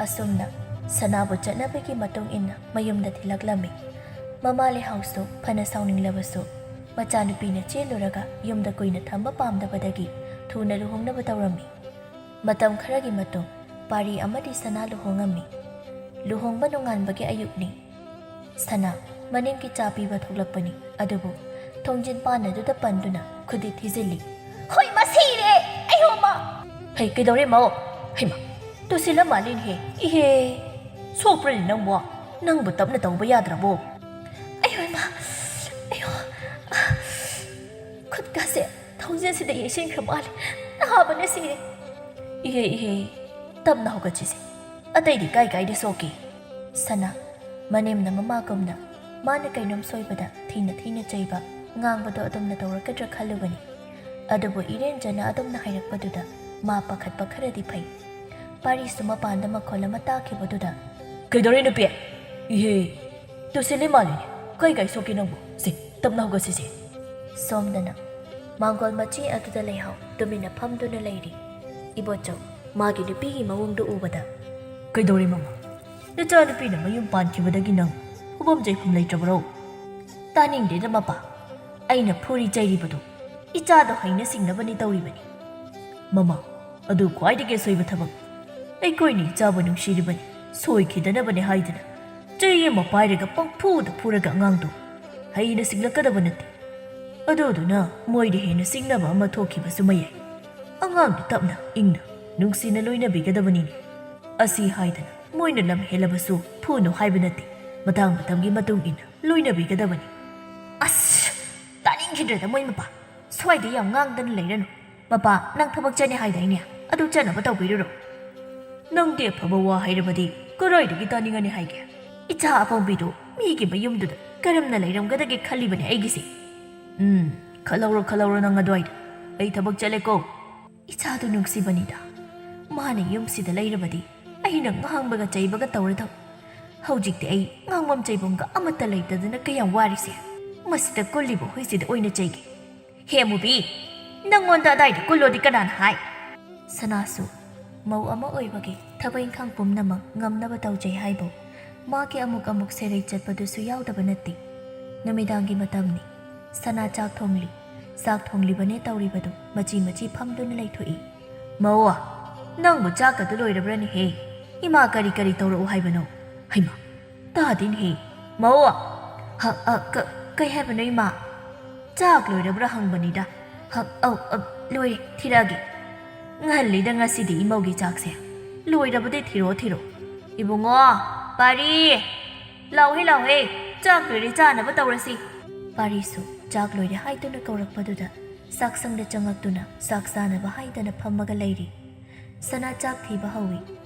ꯑꯁꯨꯝꯅ ꯁꯅꯥꯕꯨ ꯆꯠꯅꯕꯤꯒꯤ ꯃꯇꯨꯡ ꯏꯟꯅ ꯃꯌꯨꯝꯗ ꯊꯤꯜꯂꯛꯂꯝꯃꯤ꯫ ꯃꯃꯥ ꯂꯩꯍꯥꯎꯁꯨ ꯐꯅ ꯁꯥꯎꯅꯤꯡꯂꯕꯁꯨ ꯃꯆꯥꯅꯨꯄꯤꯅ ꯆꯦꯜꯂꯨꯔꯒ ꯌꯨꯝꯗ ꯀꯨꯏꯅ ꯊꯝꯕ ꯄꯥꯝꯗꯕꯗꯒꯤ ꯊꯨꯅ ꯂꯨꯍꯣꯡꯅꯕ ꯇꯧꯔꯝꯃꯤ꯫ ꯃꯇꯝ ꯈꯔꯒꯤ ꯃꯇꯨꯡ ꯄꯥꯔꯤ ꯑꯃꯗꯤ ꯁꯅꯥ ꯂꯨꯍꯣꯡꯉꯝꯃꯤ꯫ ꯂꯨꯍꯣꯡꯕ ꯅꯣꯡꯉꯥꯟꯕꯒꯤ ꯑꯌꯨꯛꯅꯤ꯫ ꯁꯅꯥ ꯃꯅꯤꯡꯒꯤ ꯆꯥ ꯄꯤꯕ ꯊꯣꯛꯂꯛꯄꯅꯤ, ꯑꯗꯨꯕꯨ ꯊꯣꯡꯖꯤꯟ ꯄꯥꯟ ꯑꯗꯨꯗ ꯄꯟꯗꯨꯅ ꯈꯨꯗꯤ ꯊꯤꯖꯤꯜꯂꯤ꯫ "ꯍꯣꯏ, ꯃꯁꯤꯔꯦ! ꯑꯩꯍꯣ, ꯃꯥ!" "ꯍꯩ, ꯀꯩꯗꯧꯔꯦ, ꯃꯧ? ꯍꯩꯃꯥ, ꯇꯨꯁꯤꯜꯂ ꯃꯥꯜꯂꯤꯅꯦꯍꯦ꯫ ꯏꯍꯦ, ꯁꯣꯛꯄ꯭ꯔꯅꯦ ꯅꯪꯕꯣ? ꯅꯪꯕꯨ ꯇꯞꯅ ꯇꯧꯕ ꯌꯥꯗ꯭ꯔꯕꯣ?" "ꯑꯩꯍꯣ, ꯏꯃꯥ! ꯑꯩꯍꯣ! ꯈꯨꯠꯀꯥꯁꯦ ꯊꯣꯡꯖꯤꯟꯁꯤꯗ ꯌꯩꯁꯤꯟꯈ꯭ꯔ ꯃꯥꯜꯂꯦ꯫ ꯅꯥꯕꯅ ꯁꯤꯔꯦ꯫" "ꯏꯍꯦ, ꯏꯍꯦ, ꯇꯞꯅ ꯍꯧꯒꯠꯁꯤꯁꯦ꯫ ꯑꯇꯩꯗꯤ ꯀꯥꯏ ꯀꯥꯏꯗ ꯁꯣꯛꯀꯦ?" ꯁꯅꯥ ꯃꯅꯦꯝꯅ ꯃꯃꯥꯒꯨꯝꯅ ꯃꯥꯅ ꯀꯩꯅꯣꯝ ꯁꯣꯏꯕꯗ ꯊꯤꯅ ꯊꯤꯅ ꯆꯩꯕ꯫ ꯉꯥꯡꯕꯗꯣ ꯑꯗꯨꯝꯅ ꯇꯧꯔꯛꯀꯗ꯭ꯔꯥ ꯈꯜꯂꯨꯕꯅꯤ꯫ ꯑꯗꯨꯕꯨ ꯏꯔꯦꯟꯖꯅ ꯑꯗꯨꯝꯅ ꯍꯥꯏꯔꯛꯄꯗꯨꯗ ꯃꯥ ꯄꯥꯈꯠꯄ ꯈꯔꯗꯤ ꯐꯩ꯫ ꯄꯥꯔꯤꯁꯨ ꯃꯄꯥꯟꯗ ꯃꯈꯣꯜ ꯑꯃ ꯇꯥꯈꯤꯕꯗꯨꯗ, "ꯀꯩꯗꯧꯔꯦ ꯅꯨꯄꯤ? ꯏꯍꯦ, ꯇꯨꯁꯤꯜꯂꯤ ꯃꯥꯜꯂꯤꯅꯦ꯫ ꯀꯩ ꯀꯥꯏ ꯁꯣꯛꯀꯦ ꯅꯪꯕꯨ? ꯁꯦ, ꯇꯞꯅ ꯍꯧꯒꯠꯁꯤꯁꯦ꯫" ꯁꯣꯝꯗꯅ ꯃꯥꯡꯒꯣꯜ ꯃꯆꯦ ꯑꯗꯨꯗ ꯂꯩꯍꯥꯎ ꯇꯨꯃꯤꯟꯅ ꯐꯝꯗꯨꯅ ꯂꯩꯔꯤ꯫ ꯏꯕꯣꯆꯧ ꯃꯥꯒꯤ ꯅꯨꯄꯤꯒꯤ ꯃꯑꯣꯡꯗꯨ ꯎꯕꯗ, "ꯀꯩꯗꯧꯔꯦ ꯃꯃꯥ? ꯅꯆꯥꯅꯨꯄꯤꯅ ꯃꯌꯨꯝ ꯄꯥꯟꯈꯤꯕꯗꯒꯤ ꯅꯪ ꯐꯨꯐꯝ ꯆꯩꯐꯝ ꯂꯩꯇ꯭ꯔꯕꯔꯣ?" "ꯇꯥꯅꯤꯡꯗꯦꯗ ꯃꯄꯥ, ꯑꯩꯅ ꯐꯨꯔꯤ ꯆꯩꯔꯤꯕꯗꯨ ꯏꯆꯥꯗꯣ ꯍꯩꯅ ꯁꯤꯡꯅꯕꯅꯤ ꯇꯧꯔꯤꯕꯅꯤ꯫" "ꯃꯃꯥ, ꯑꯗꯨ ꯈ꯭ꯋꯥꯏꯗꯒꯤ ꯑꯁꯣꯏꯕ ꯊꯕꯛ꯫ ꯑꯩꯈꯣꯏꯅ ꯏꯆꯥꯕꯨ ꯅꯨꯡꯁꯤꯔꯤꯕꯅꯤ, ꯁꯣꯏꯈꯤꯗꯅꯕꯅꯤ ꯍꯥꯏꯗꯨꯅ ꯆꯩ ꯑꯃ ꯄꯥꯏꯔꯒ ꯄꯪꯐꯨꯗ ꯐꯨꯔꯒ ꯑꯉꯥꯡꯗꯣ ꯍꯩꯅ ꯁꯤꯡꯂꯛꯀꯗꯕ ꯅꯠꯇꯦ꯫ ꯑꯗꯨꯗꯨꯅ ꯃꯣꯏꯗ ꯍꯦꯟꯅ ꯁꯤꯡꯅꯕ ꯑꯃ ꯊꯣꯛꯈꯤꯕꯁꯨ ꯃꯌꯥꯏ꯫ ꯑꯉꯥꯡꯗꯨ ꯇꯞꯅ ꯏꯪꯅ ꯅꯨꯡꯁꯤꯅ ꯂꯣꯏꯅꯕꯤꯒꯗꯕꯅꯤꯅꯦ꯫ ꯑꯁꯤ ꯍꯥꯏꯗꯅ ꯃꯣꯏꯅ ꯂꯝ ꯍꯦꯜꯂꯕꯁꯨ ꯐꯨꯅꯨ ꯍꯥꯏꯕ ꯅꯠꯇꯦ, ꯃꯇꯥꯡ ꯃꯇꯝꯒꯤ ꯃꯇꯨꯡ ꯏꯟꯅ ꯂꯣꯏꯅꯕꯤꯒꯗꯕꯅꯤ꯫" "ꯑꯁ, ꯇꯥꯅꯤꯡꯈꯤꯗ꯭ꯔꯦꯗ ꯃꯣꯏ ꯃꯄꯥ꯫ ꯁ꯭ꯋꯥꯏꯗ ꯌꯥꯝ ꯉꯥꯡꯗꯅ ꯂꯩꯔꯅꯨ꯫ ꯃꯄꯥ, ꯅꯪ ꯊꯕꯛ ꯆꯠꯅꯤ ꯍꯥꯏꯗꯥꯏꯅꯦ? ꯑꯗꯨ ꯆꯠꯅꯕ ꯇꯧꯕꯤꯔꯨꯔꯣ꯫" "ꯅꯪꯗꯤ ꯑꯐꯕ ꯋꯥ ꯍꯥꯏꯔꯕꯗꯤ ꯀꯗꯥꯏꯗꯒꯤ ꯇꯥꯅꯤꯡꯉꯅꯤ ꯍꯥꯏꯒꯦ? ꯏꯆꯥ ꯑꯄꯪꯕꯤꯗꯨ ꯃꯤꯒꯤ ꯃꯌꯨꯝꯗꯨꯗ ꯀꯔꯝꯅ ꯂꯩꯔꯝꯒꯗꯒꯦ ꯈꯜꯂꯤꯕꯅꯦ ꯑꯩꯒꯤꯁꯦ꯫" "ꯎꯝ, ꯈꯜꯍꯧꯔꯣ, ꯈꯜꯍꯧꯔꯣ ꯅꯪ ꯑꯗꯨꯋꯥꯏꯗ꯫ ꯑꯩ ꯊꯕꯛ ꯆꯠꯂꯦꯀꯣ꯫" "ꯏꯆꯥꯗꯨ ꯅꯨꯡꯁꯤꯕꯅꯤꯗ꯫ ꯃꯥꯅ ꯌꯨꯝꯁꯤꯗ ꯂꯩꯔꯕꯗꯤ ꯑꯩꯅ ꯉꯥꯡꯕꯒ ꯆꯩꯕꯒ ꯇꯧꯔꯗꯕ꯫ ꯍꯧꯖꯤꯛꯇꯤ ꯑꯩ ꯉꯥꯡꯐꯝ ꯆꯩꯐꯝꯒ ꯑꯃꯠꯇ ꯂꯩꯇꯗꯅ ꯀꯌꯥꯝ ꯋꯥꯔꯤꯁꯦ꯫ ꯃꯁꯤꯗ ꯀꯨꯜꯂꯤꯕ ꯍꯨꯏꯁꯤꯗ ꯑꯣꯏꯅ ꯆꯩꯒꯦ꯫ ꯍꯦ ꯑꯃꯨꯕꯤ, ꯅꯪꯉꯣꯟꯗ ꯑꯗꯥꯏꯗ ꯀꯨꯜꯂꯣꯗꯤ ꯀꯅꯥꯅ ꯍꯥꯏ?" ꯁꯅꯥꯁꯨ ꯃꯧ ꯑꯃ ꯑꯣꯏꯕꯒꯤ ꯊꯕꯛ ꯏꯪꯈꯥꯡ ꯄꯨꯝꯅꯃꯛ ꯉꯝꯅꯕ ꯇꯧꯖꯩ ꯍꯥꯏꯕꯨ ꯃꯥꯒꯤ ꯑꯃꯨꯛ ꯑꯃꯨꯛ ꯁꯦꯔꯩ ꯆꯠꯄꯗꯨꯁꯨ ꯌꯥꯎꯗꯕ ꯅꯠꯇꯦ꯫ ꯅꯨꯃꯤꯗꯥꯡꯒꯤ ꯃꯇꯝꯅꯤ꯫ ꯁꯅꯥ ꯆꯥꯛ ꯊꯣꯡꯂꯤ꯫ ꯆꯥꯛ ꯊꯣꯡꯂꯤꯕꯅꯦ ꯇꯧꯔꯤꯕꯗꯨ ꯃꯆꯤ ꯃꯆꯤ ꯐꯝꯗꯨꯅ ꯂꯩꯊꯣꯛꯏ꯫ "ꯃꯧ, ꯅꯪꯕꯨ ꯆꯥꯛꯀꯗꯨ ꯂꯣꯏꯔꯕ꯭ꯔꯅꯦꯍꯦ? ꯏꯃꯥ ꯀꯔꯤ ꯀꯔꯤ ꯇꯧꯔꯛꯎ ꯍꯥꯏꯕꯅꯣ? ꯍꯩꯃꯥ, ꯇꯥꯗꯦꯅꯦꯍꯦ꯫ ꯃꯧ, ꯍ, ꯑ, ꯀ-, ꯀꯩ ꯍꯥꯏꯕꯅꯣ ꯏꯃꯥ? ꯆꯥꯛ ꯂꯣꯏꯔꯕ꯭ꯔꯥ ꯍꯪꯕꯅꯤꯗ꯫ ꯍ, ꯑꯧ, ꯑ, ꯂꯣꯏꯔꯦ, ꯊꯤꯔꯛꯑꯒꯦ꯫ ꯉꯜꯂꯤꯗ ꯉꯁꯤꯗꯤ ꯏꯃꯧꯒꯤ ꯆꯥꯛꯁꯦ꯫ ꯂꯣꯏꯔꯕꯗꯤ ꯊꯤꯔꯛꯑꯣ, ꯊꯤꯔꯛꯑꯣ꯫ ꯏꯕꯨꯡꯉꯣ, ꯄꯥꯔꯤ, ꯂꯥꯎꯍꯦ, ꯂꯥꯎꯍꯦ, ꯆꯥꯛ ꯂꯣꯏꯔꯦ, ꯆꯥꯅꯕ ꯇꯧꯔꯁꯤ꯫" ꯄꯥꯔꯤꯁꯨ ꯆꯥꯛ ꯂꯣꯏꯔꯦ ꯍꯥꯏꯗꯨꯅ ꯀꯧꯔꯛꯄꯗꯨꯗ ꯆꯥꯛꯁꯪꯗ ꯆꯪꯉꯛꯇꯨꯅ ꯆꯥꯛ ꯆꯥꯅꯕ ꯍꯥꯏꯗꯅ ꯐꯝꯃꯒ ꯂꯩꯔꯤ꯫ ꯁꯅꯥ ꯆꯥꯛ ꯊꯤꯕ ꯍꯧꯏ꯫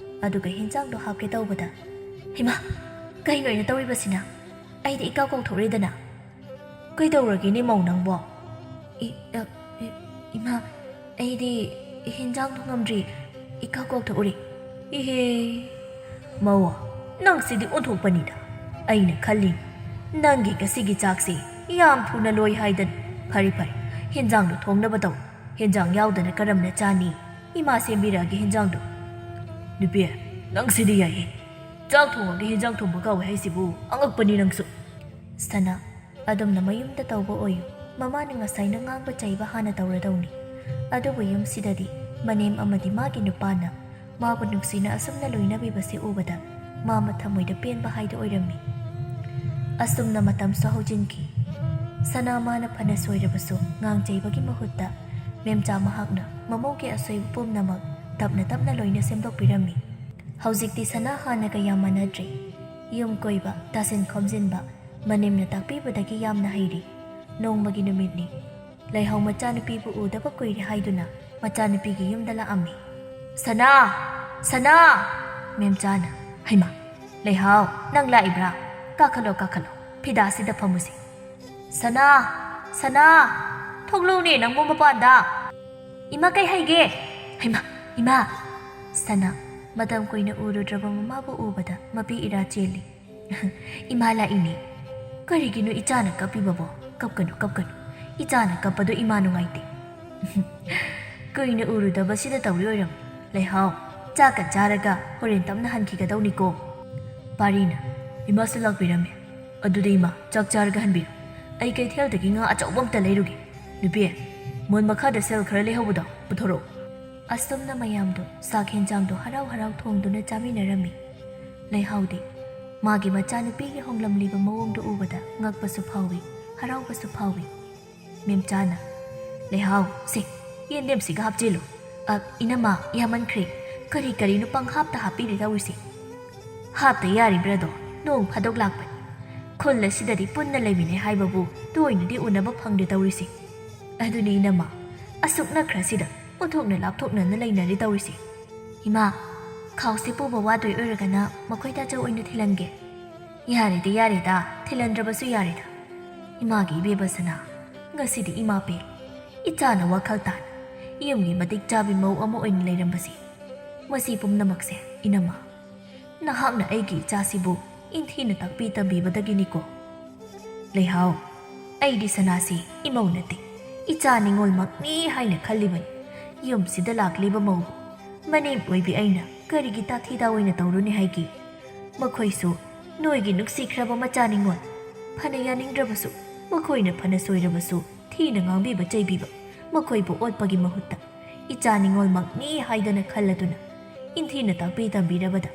ꯑꯗꯨꯒ ꯍꯤꯟꯖꯥꯡꯗꯣ ꯍꯥꯞꯀꯦ ꯇꯧꯕꯗ, "ꯍꯩꯃꯥ, ꯀꯩꯅꯣ ꯑꯩꯅ ꯇꯧꯔꯤꯕꯁꯤꯅ? ꯑꯩꯗꯤ ꯏꯀꯥꯎ ꯀꯥꯎꯊꯣꯛꯎꯔꯦꯗꯅ!" "ꯀꯩꯗꯧꯔꯒꯦꯅꯦ ꯃꯧ ꯅꯪꯕꯣ?" "ꯏ-, ꯑ, ꯏ-, ꯏꯃꯥ, ꯑꯩꯗꯤ ꯍꯤꯟꯖꯥꯡ ꯊꯣꯡꯉꯝꯗ꯭ꯔꯤ, ꯏꯀꯥ ꯀꯣꯛ ꯊꯛꯎꯔꯤ꯫" "ꯏꯍꯦ, ꯃꯧ, ꯅꯪꯁꯤꯗꯤ ꯑꯣꯟꯊꯣꯛꯄꯅꯤꯗ꯫ ꯑꯩꯅ ꯈꯜꯂꯤ, ꯅꯪꯒꯤ ꯉꯁꯤꯒꯤ ꯆꯥꯛꯁꯤ ꯌꯥꯝ ꯊꯨꯅ ꯂꯣꯏ ꯍꯥꯏꯗꯅ꯫ ꯐꯔꯦ, ꯐꯔꯦ, ꯍꯤꯟꯖꯥꯡꯗꯣ ꯊꯣꯡꯅꯕ ꯇꯧ꯫ ꯍꯤꯟꯖꯥꯡ ꯌꯥꯎꯗꯅ ꯀꯔꯝꯅ ꯆꯥꯅꯤ? ꯏꯃꯥ ꯁꯦꯝꯕꯤꯔꯛꯑꯒꯦ ꯍꯤꯟꯖꯥꯡꯗꯣ꯫" "ꯅꯨꯄꯤ, ꯅꯪꯁꯤꯗꯤ ꯌꯥꯏꯍꯦ꯫ ꯆꯥꯛ ꯊꯣꯡꯉꯒ ꯍꯤꯟꯖꯥꯡ ꯊꯣꯡꯕ ꯀꯥꯎꯋꯦ ꯍꯥꯏꯁꯤꯕꯨ ꯑꯉꯛꯄꯅꯤ ꯅꯪꯁꯨ꯫" ꯁꯅꯥ ꯑꯗꯨꯝꯅ ꯃꯌꯨꯝꯗ ꯇꯧꯕ ꯑꯣꯏꯌꯨ꯫ ꯃꯃꯥꯅ ꯉꯁꯥꯏꯅ ꯉꯥꯡꯕ ꯆꯩꯕ ꯍꯥꯟꯅ ꯇꯧꯔꯗꯧꯅꯤ꯫ ꯑꯗꯨꯕꯨ ꯌꯨꯝꯁꯤꯗꯗꯤ ꯃꯅꯦꯝ ꯑꯃꯗꯤ ꯃꯥꯒꯤ ꯅꯨꯄꯥꯅ ꯃꯥꯕꯨ ꯅꯨꯡꯁꯤꯅ ꯑꯁꯨꯝꯅ ꯂꯣꯏꯅꯕꯤꯕꯁꯤ ꯎꯕꯗ ꯃꯥ ꯃꯊꯃꯣꯏꯗ ꯄꯦꯟꯕ ꯍꯥꯏꯗꯨ ꯑꯣꯏꯔꯝꯃꯤ꯫ ꯑꯁꯨꯝꯅ ꯃꯇꯝꯁꯨ ꯍꯧꯖꯤꯟꯈꯤ꯫ ꯁꯅꯥ ꯃꯥꯅ ꯐꯅ ꯁꯣꯏꯔꯕꯁꯨ ꯉꯥꯡ ꯆꯩꯕꯒꯤ ꯃꯍꯨꯠꯇ ꯃꯦꯝꯆꯥ ꯃꯍꯥꯛꯅ ꯃꯃꯧꯒꯤ ꯑꯁꯣꯏꯕ ꯄꯨꯝꯅꯃꯛ ꯇꯞꯅ ꯇꯞꯅ ꯂꯣꯏꯅ ꯁꯦꯝꯗꯣꯛꯄꯤꯔꯝꯃꯤ꯫ ꯍꯧꯖꯤꯛꯇꯤ ꯁꯅꯥ ꯍꯥꯟꯅꯒ ꯌꯥꯝ ꯃꯥꯟꯅꯗ꯭ꯔꯦ꯫ ꯌꯨꯝ ꯀꯣꯏꯕ, ꯇꯥꯁꯤꯟ ꯈꯣꯝꯖꯤꯟꯕ, ꯃꯅꯦꯝꯅ ꯇꯥꯛꯄꯤꯕꯗꯒꯤ ꯌꯥꯝꯅ ꯍꯩꯔꯦ꯫ ꯅꯣꯡꯃꯒꯤ ꯅꯨꯃꯤꯠꯅꯤ꯫ ꯂꯩꯍꯥꯎ ꯃꯆꯥꯅꯨꯄꯤꯕꯨ ꯎꯗꯕ ꯀꯨꯏꯔꯦ ꯍꯥꯏꯗꯨꯅ ꯃꯆꯥꯅꯨꯄꯤꯒꯤ ꯌꯨꯝꯗ ꯂꯥꯛꯑꯝꯃꯤ꯫ "ꯁꯅꯥ! ꯁꯅꯥ!" ꯃꯦꯝꯆꯥꯅ, "ꯍꯩꯃꯥ, ꯂꯩꯍꯥꯎ, ꯅꯪ ꯂꯥꯛꯏꯕ꯭ꯔꯥ? ꯀꯥꯈꯠꯂꯣ, ꯀꯥꯈꯠꯂꯣ, ꯐꯤꯗꯥꯁꯤꯗ ꯐꯝꯃꯨꯁꯦ꯫ ꯁꯅꯥ! ꯁꯅꯥ! ꯊꯣꯛꯂꯛꯎꯅꯦ ꯅꯪꯕꯨ ꯃꯄꯥꯟꯗ!" "ꯏꯃꯥ, ꯀꯩ ꯍꯥꯏꯒꯦ?" "ꯍꯩꯃꯥ, ꯏꯃꯥ!" ꯁꯅꯥ ꯃꯇꯝ ꯀꯨꯏꯅ ꯎꯔꯨꯗ꯭ꯔꯕ ꯃꯃꯥꯕꯨ ꯎꯕꯗ ꯃꯄꯤ ꯏꯔꯥ ꯆꯦꯜꯂꯤ꯫ "ꯏꯃꯥ ꯂꯥꯛꯏꯅꯦ꯫ ꯀꯔꯤꯒꯤꯅꯣ ꯏꯆꯥꯅ ꯀꯞꯄꯤꯕꯕꯣ? ꯀꯞꯀꯅꯨ, ꯀꯞꯀꯅꯨ꯫ ꯏꯆꯥꯅ ꯀꯞꯄꯗꯣ ꯏꯃꯥ ꯅꯨꯡꯉꯥꯏꯇꯦ꯫" "ꯀꯨꯏꯅ ꯎꯔꯨꯗꯕꯁꯤꯗ ꯇꯧꯔꯤ ꯑꯣꯏꯔꯝꯅꯤ꯫ ꯂꯩꯍꯥꯎ, ꯆꯥꯛꯀ ꯆꯥꯔꯒ ꯍꯣꯔꯦꯟ ꯇꯞꯅ ꯍꯟꯈꯤꯒꯗꯧꯅꯤꯀꯣ꯫" ꯄꯥꯔꯤꯅ, "ꯏꯃꯥꯁꯨ ꯂꯥꯛꯄꯤꯔꯝꯃꯦ꯫ ꯑꯗꯨꯗꯤ ꯏꯃꯥ, ꯆꯥꯛ ꯆꯥꯔꯒ ꯍꯟꯕꯤꯔꯣ꯫ ꯑꯩ ꯀꯩꯊꯦꯜꯗꯒꯤ ꯉꯥ ꯑꯆꯧꯕ ꯑꯝꯇ ꯂꯩꯔꯨꯒꯦ꯫ ꯅꯨꯄꯤ, ꯃꯣꯟ ꯃꯈꯥꯗ ꯁꯦꯜ ꯈꯔ ꯂꯩꯍꯧꯕꯗꯣ ꯄꯨꯊꯣꯔꯛꯑꯣ꯫" ꯑꯁꯨꯝꯅ ꯃꯌꯥꯝꯗꯣ ꯆꯥꯛ ꯍꯦꯟꯖꯥꯡꯗꯣ ꯍꯔꯥꯎ ꯍꯔꯥꯎ ꯊꯣꯡꯗꯨꯅ ꯆꯥꯃꯤꯟꯅꯔꯝꯃꯤ꯫ ꯂꯩꯍꯥꯎꯗꯤ ꯃꯥꯒꯤ ꯃꯆꯥꯅꯨꯄꯤꯒꯤ ꯍꯣꯡꯂꯝꯂꯤꯕ ꯃꯑꯣꯡꯗꯨ ꯎꯕꯗ ꯉꯛꯄꯁꯨ ꯐꯥꯎꯏ, ꯍꯔꯥꯎꯕꯁꯨ ꯐꯥꯎꯏ꯫ ꯃꯦꯝꯆꯥꯅ, "ꯂꯩꯍꯥꯎ, ꯁꯦ, ꯌꯦꯟꯗꯦꯝꯁꯤꯒ ꯍꯥꯞꯆꯤꯜꯂꯨ꯫ ꯑ, ꯏꯅꯝꯃ, ꯌꯥꯝꯃꯟꯈ꯭ꯔꯦ꯫ ꯀꯔꯤ ꯀꯔꯤꯅꯣ ꯄꯪꯍꯥꯞꯇ ꯍꯥꯞꯄꯤꯔꯦ ꯇꯧꯔꯤꯁꯦ꯫ ꯍꯥꯞꯇ ꯌꯥꯔꯤꯕ꯭ꯔꯥꯗꯣ, ꯅꯣꯡ ꯐꯥꯗꯣꯛ ꯂꯥꯛꯄꯅꯤ꯫ ꯈꯨꯜ ꯑꯁꯤꯗꯗꯤ ꯄꯨꯟꯅ ꯂꯩꯃꯤꯟꯅꯩ ꯍꯥꯏꯕꯕꯨ ꯇꯣꯏꯅꯗꯤ ꯎꯅꯕ ꯐꯪꯗꯦ ꯇꯧꯔꯤꯁꯦ꯫ ꯑꯗꯨꯅꯤ ꯏꯅꯝꯃ, ꯑꯁꯨꯛ ꯅꯛꯈ꯭ꯔꯁꯤꯗ ꯑꯣꯟꯊꯣꯛꯅ ꯂꯥꯞꯊꯣꯛꯅꯅ ꯂꯩꯅꯔꯦ ꯇꯧꯔꯤꯁꯦ꯫ ꯏꯃꯥ, ꯈꯥꯎꯁꯦ ꯄꯨꯕ ꯋꯥꯗꯣꯏ ꯑꯣꯏꯔꯒꯅ ꯃꯈꯣꯏꯗ ꯆꯧ ꯑꯣꯏꯅ ꯊꯤꯜꯍꯟꯒꯦ꯫" "ꯌꯥꯔꯦꯗ, ꯌꯥꯔꯦꯗ, ꯊꯤꯜꯍꯟꯗ꯭ꯔꯕꯁꯨ ꯌꯥꯔꯦꯗ꯫" ꯏꯃꯥꯒꯤ ꯏꯕꯦꯝꯃ ꯁꯅꯥ, ꯉꯁꯤꯗꯤ ꯏꯃꯥ ꯄꯦꯜꯂꯦ꯫ ꯏꯆꯥꯅ ꯋꯥꯈꯜ ꯇꯥꯅ ꯌꯨꯝꯒꯤ ꯃꯇꯤꯛ ꯆꯥꯕꯤ ꯃꯧ ꯑꯃ ꯑꯣꯏꯅ ꯂꯩꯔꯝꯕꯁꯦ, ꯃꯁꯤ ꯄꯨꯝꯅꯃꯛꯁꯦ ꯏꯅꯝꯃ, ꯅꯍꯥꯛꯅ ꯑꯩꯒꯤ ꯏꯆꯥꯁꯤꯕꯨ ꯏꯟꯊꯤꯅ ꯇꯥꯛꯄꯤ ꯇꯝꯕꯤꯕꯗꯒꯤꯅꯤꯀꯣ꯫ ꯂꯩꯍꯥꯎ, ꯑꯩꯗꯤ ꯁꯅꯥꯁꯤ ꯏꯃꯧ ꯅꯠꯇꯦ, ꯏꯆꯥ ꯅꯤꯉꯣꯜꯃꯛꯅꯤ ꯍꯥꯏꯅ ꯈꯜꯂꯤꯕꯅꯤ꯫ ꯌꯨꯝꯁꯤꯗ ꯂꯥꯛꯂꯤꯕ ꯃꯧꯕꯨ ꯃꯅꯦꯝ ꯑꯣꯏꯕꯤ ꯑꯩꯅ ꯀꯔꯤꯒꯤ ꯇꯥꯊꯤ ꯇꯥꯑꯣꯏꯅ ꯇꯧꯔꯨꯅꯤ ꯍꯥꯏꯒꯦ? ꯃꯈꯣꯏꯁꯨ ꯅꯣꯏꯒꯤ ꯅꯨꯡꯁꯤꯈ꯭ꯔꯕ ꯃꯆꯥ ꯅꯤꯉꯣꯜ, ꯐꯅ ꯌꯥꯅꯤꯡꯗ꯭ꯔꯕꯁꯨ, ꯃꯈꯣꯏꯅ ꯐꯅ ꯁꯣꯏꯔꯕꯁꯨ, ꯊꯤꯅ ꯉꯥꯡꯕꯤꯕ ꯆꯩꯕꯤꯕ, ꯃꯈꯣꯏꯕꯨ ꯑꯣꯠꯄꯒꯤ ꯃꯍꯨꯠꯇ ꯏꯆꯥ ꯅꯤꯉꯣꯜꯃꯛꯅꯤ ꯍꯥꯏꯗꯅ ꯈꯜꯂꯗꯨꯅ ꯏꯟꯊꯤꯅ ꯇꯥꯛꯄꯤ ꯇꯝꯕꯤꯔꯕꯗ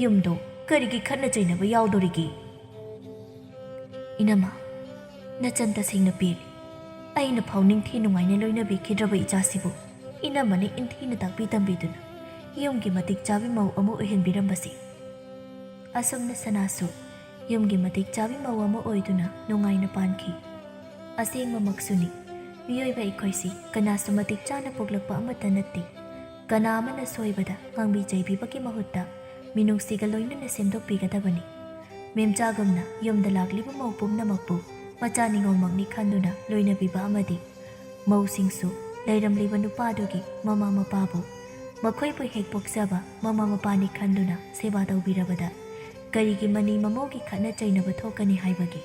ꯌꯨꯝꯗꯣ ꯀꯔꯤꯒꯤ ꯈꯠꯅ ꯆꯩꯅꯕ ꯌꯥꯎꯗꯣꯔꯤꯒꯦ? ꯏꯅꯝꯃ, ꯅꯆꯟ ꯇꯁꯦꯡꯅ ꯄꯦꯜꯂꯤ꯫ ꯑꯩꯅ ꯐꯥꯎ ꯅꯤꯡꯊꯤ ꯅꯨꯡꯉꯥꯏꯅ ꯂꯣꯏꯅꯕꯤꯈꯤꯗ꯭ꯔꯕ ꯏꯆꯥꯁꯤꯕꯨ ꯏꯅꯝꯃꯅ ꯏꯟꯊꯤꯅ ꯇꯥꯛꯄꯤ ꯇꯝꯕꯤꯗꯨꯅ ꯌꯨꯝꯒꯤ ꯃꯇꯤꯛ ꯆꯥꯕꯤ ꯃꯧ ꯑꯃ ꯑꯣꯏꯍꯟꯕꯤꯔꯝꯕꯁꯤ꯫ ꯑꯁꯨꯝꯅ ꯁꯅꯥꯁꯨ ꯌꯨꯝꯒꯤ ꯃꯇꯤꯛ ꯆꯥꯕꯤ ꯃꯧ ꯑꯃ ꯑꯣꯏꯗꯨꯅ ꯅꯨꯡꯉꯥꯏꯅ ꯄꯥꯟꯈꯤ꯫ ꯑꯁꯦꯡꯕꯃꯛꯁꯨꯅꯤ, ꯃꯤꯑꯣꯏꯕ ꯑꯩꯈꯣꯏꯁꯤ ꯀꯅꯥꯁꯨ ꯃꯇꯤꯛ ꯆꯥꯅ ꯄꯣꯛꯂꯛꯄ ꯑꯃꯠꯇ ꯅꯠꯇꯦ꯫ ꯀꯅꯥ ꯑꯃꯅ ꯁꯣꯏꯕꯗ ꯉꯥꯡꯕꯤ ꯆꯩꯕꯤꯕꯒꯤ ꯃꯍꯨꯠꯇ ꯃꯤꯅꯨꯡꯁꯤꯒ ꯂꯣꯏꯅꯅ ꯁꯦꯝꯗꯣꯛꯄꯤꯒꯗꯕꯅꯤ꯫ ꯃꯦꯝꯆꯥꯒꯨꯝꯅ ꯌꯨꯝꯗ ꯂꯥꯛꯂꯤꯕ ꯃꯧ ꯄꯨꯝꯅꯃꯛꯄꯨ ꯃꯆꯥ ꯅꯤꯉꯣꯜꯃꯛꯅꯤ ꯈꯟꯗꯨꯅ ꯂꯣꯏꯅꯕꯤꯕ ꯑꯃꯗꯤ ꯃꯧꯁꯤꯡꯁꯨ ꯂꯩꯔꯝꯂꯤꯕ ꯅꯨꯄꯥꯗꯨꯒꯤ ꯃꯃꯥ ꯃꯄꯥꯕꯨ ꯃꯈꯣꯏꯕꯨ ꯍꯦꯛ ꯄꯣꯛꯆꯕ ꯃꯃꯥ ꯃꯄꯥꯅꯤ ꯈꯟꯗꯨꯅ ꯁꯦꯕꯥ ꯇꯧꯕꯤꯔꯕꯗ ꯀꯔꯤꯒꯤ ꯃꯅꯤ ꯃꯃꯧꯒꯤ ꯈꯠꯅ ꯆꯩꯅꯕ ꯊꯣꯛꯀꯅꯤ ꯍꯥꯏꯕꯒꯤ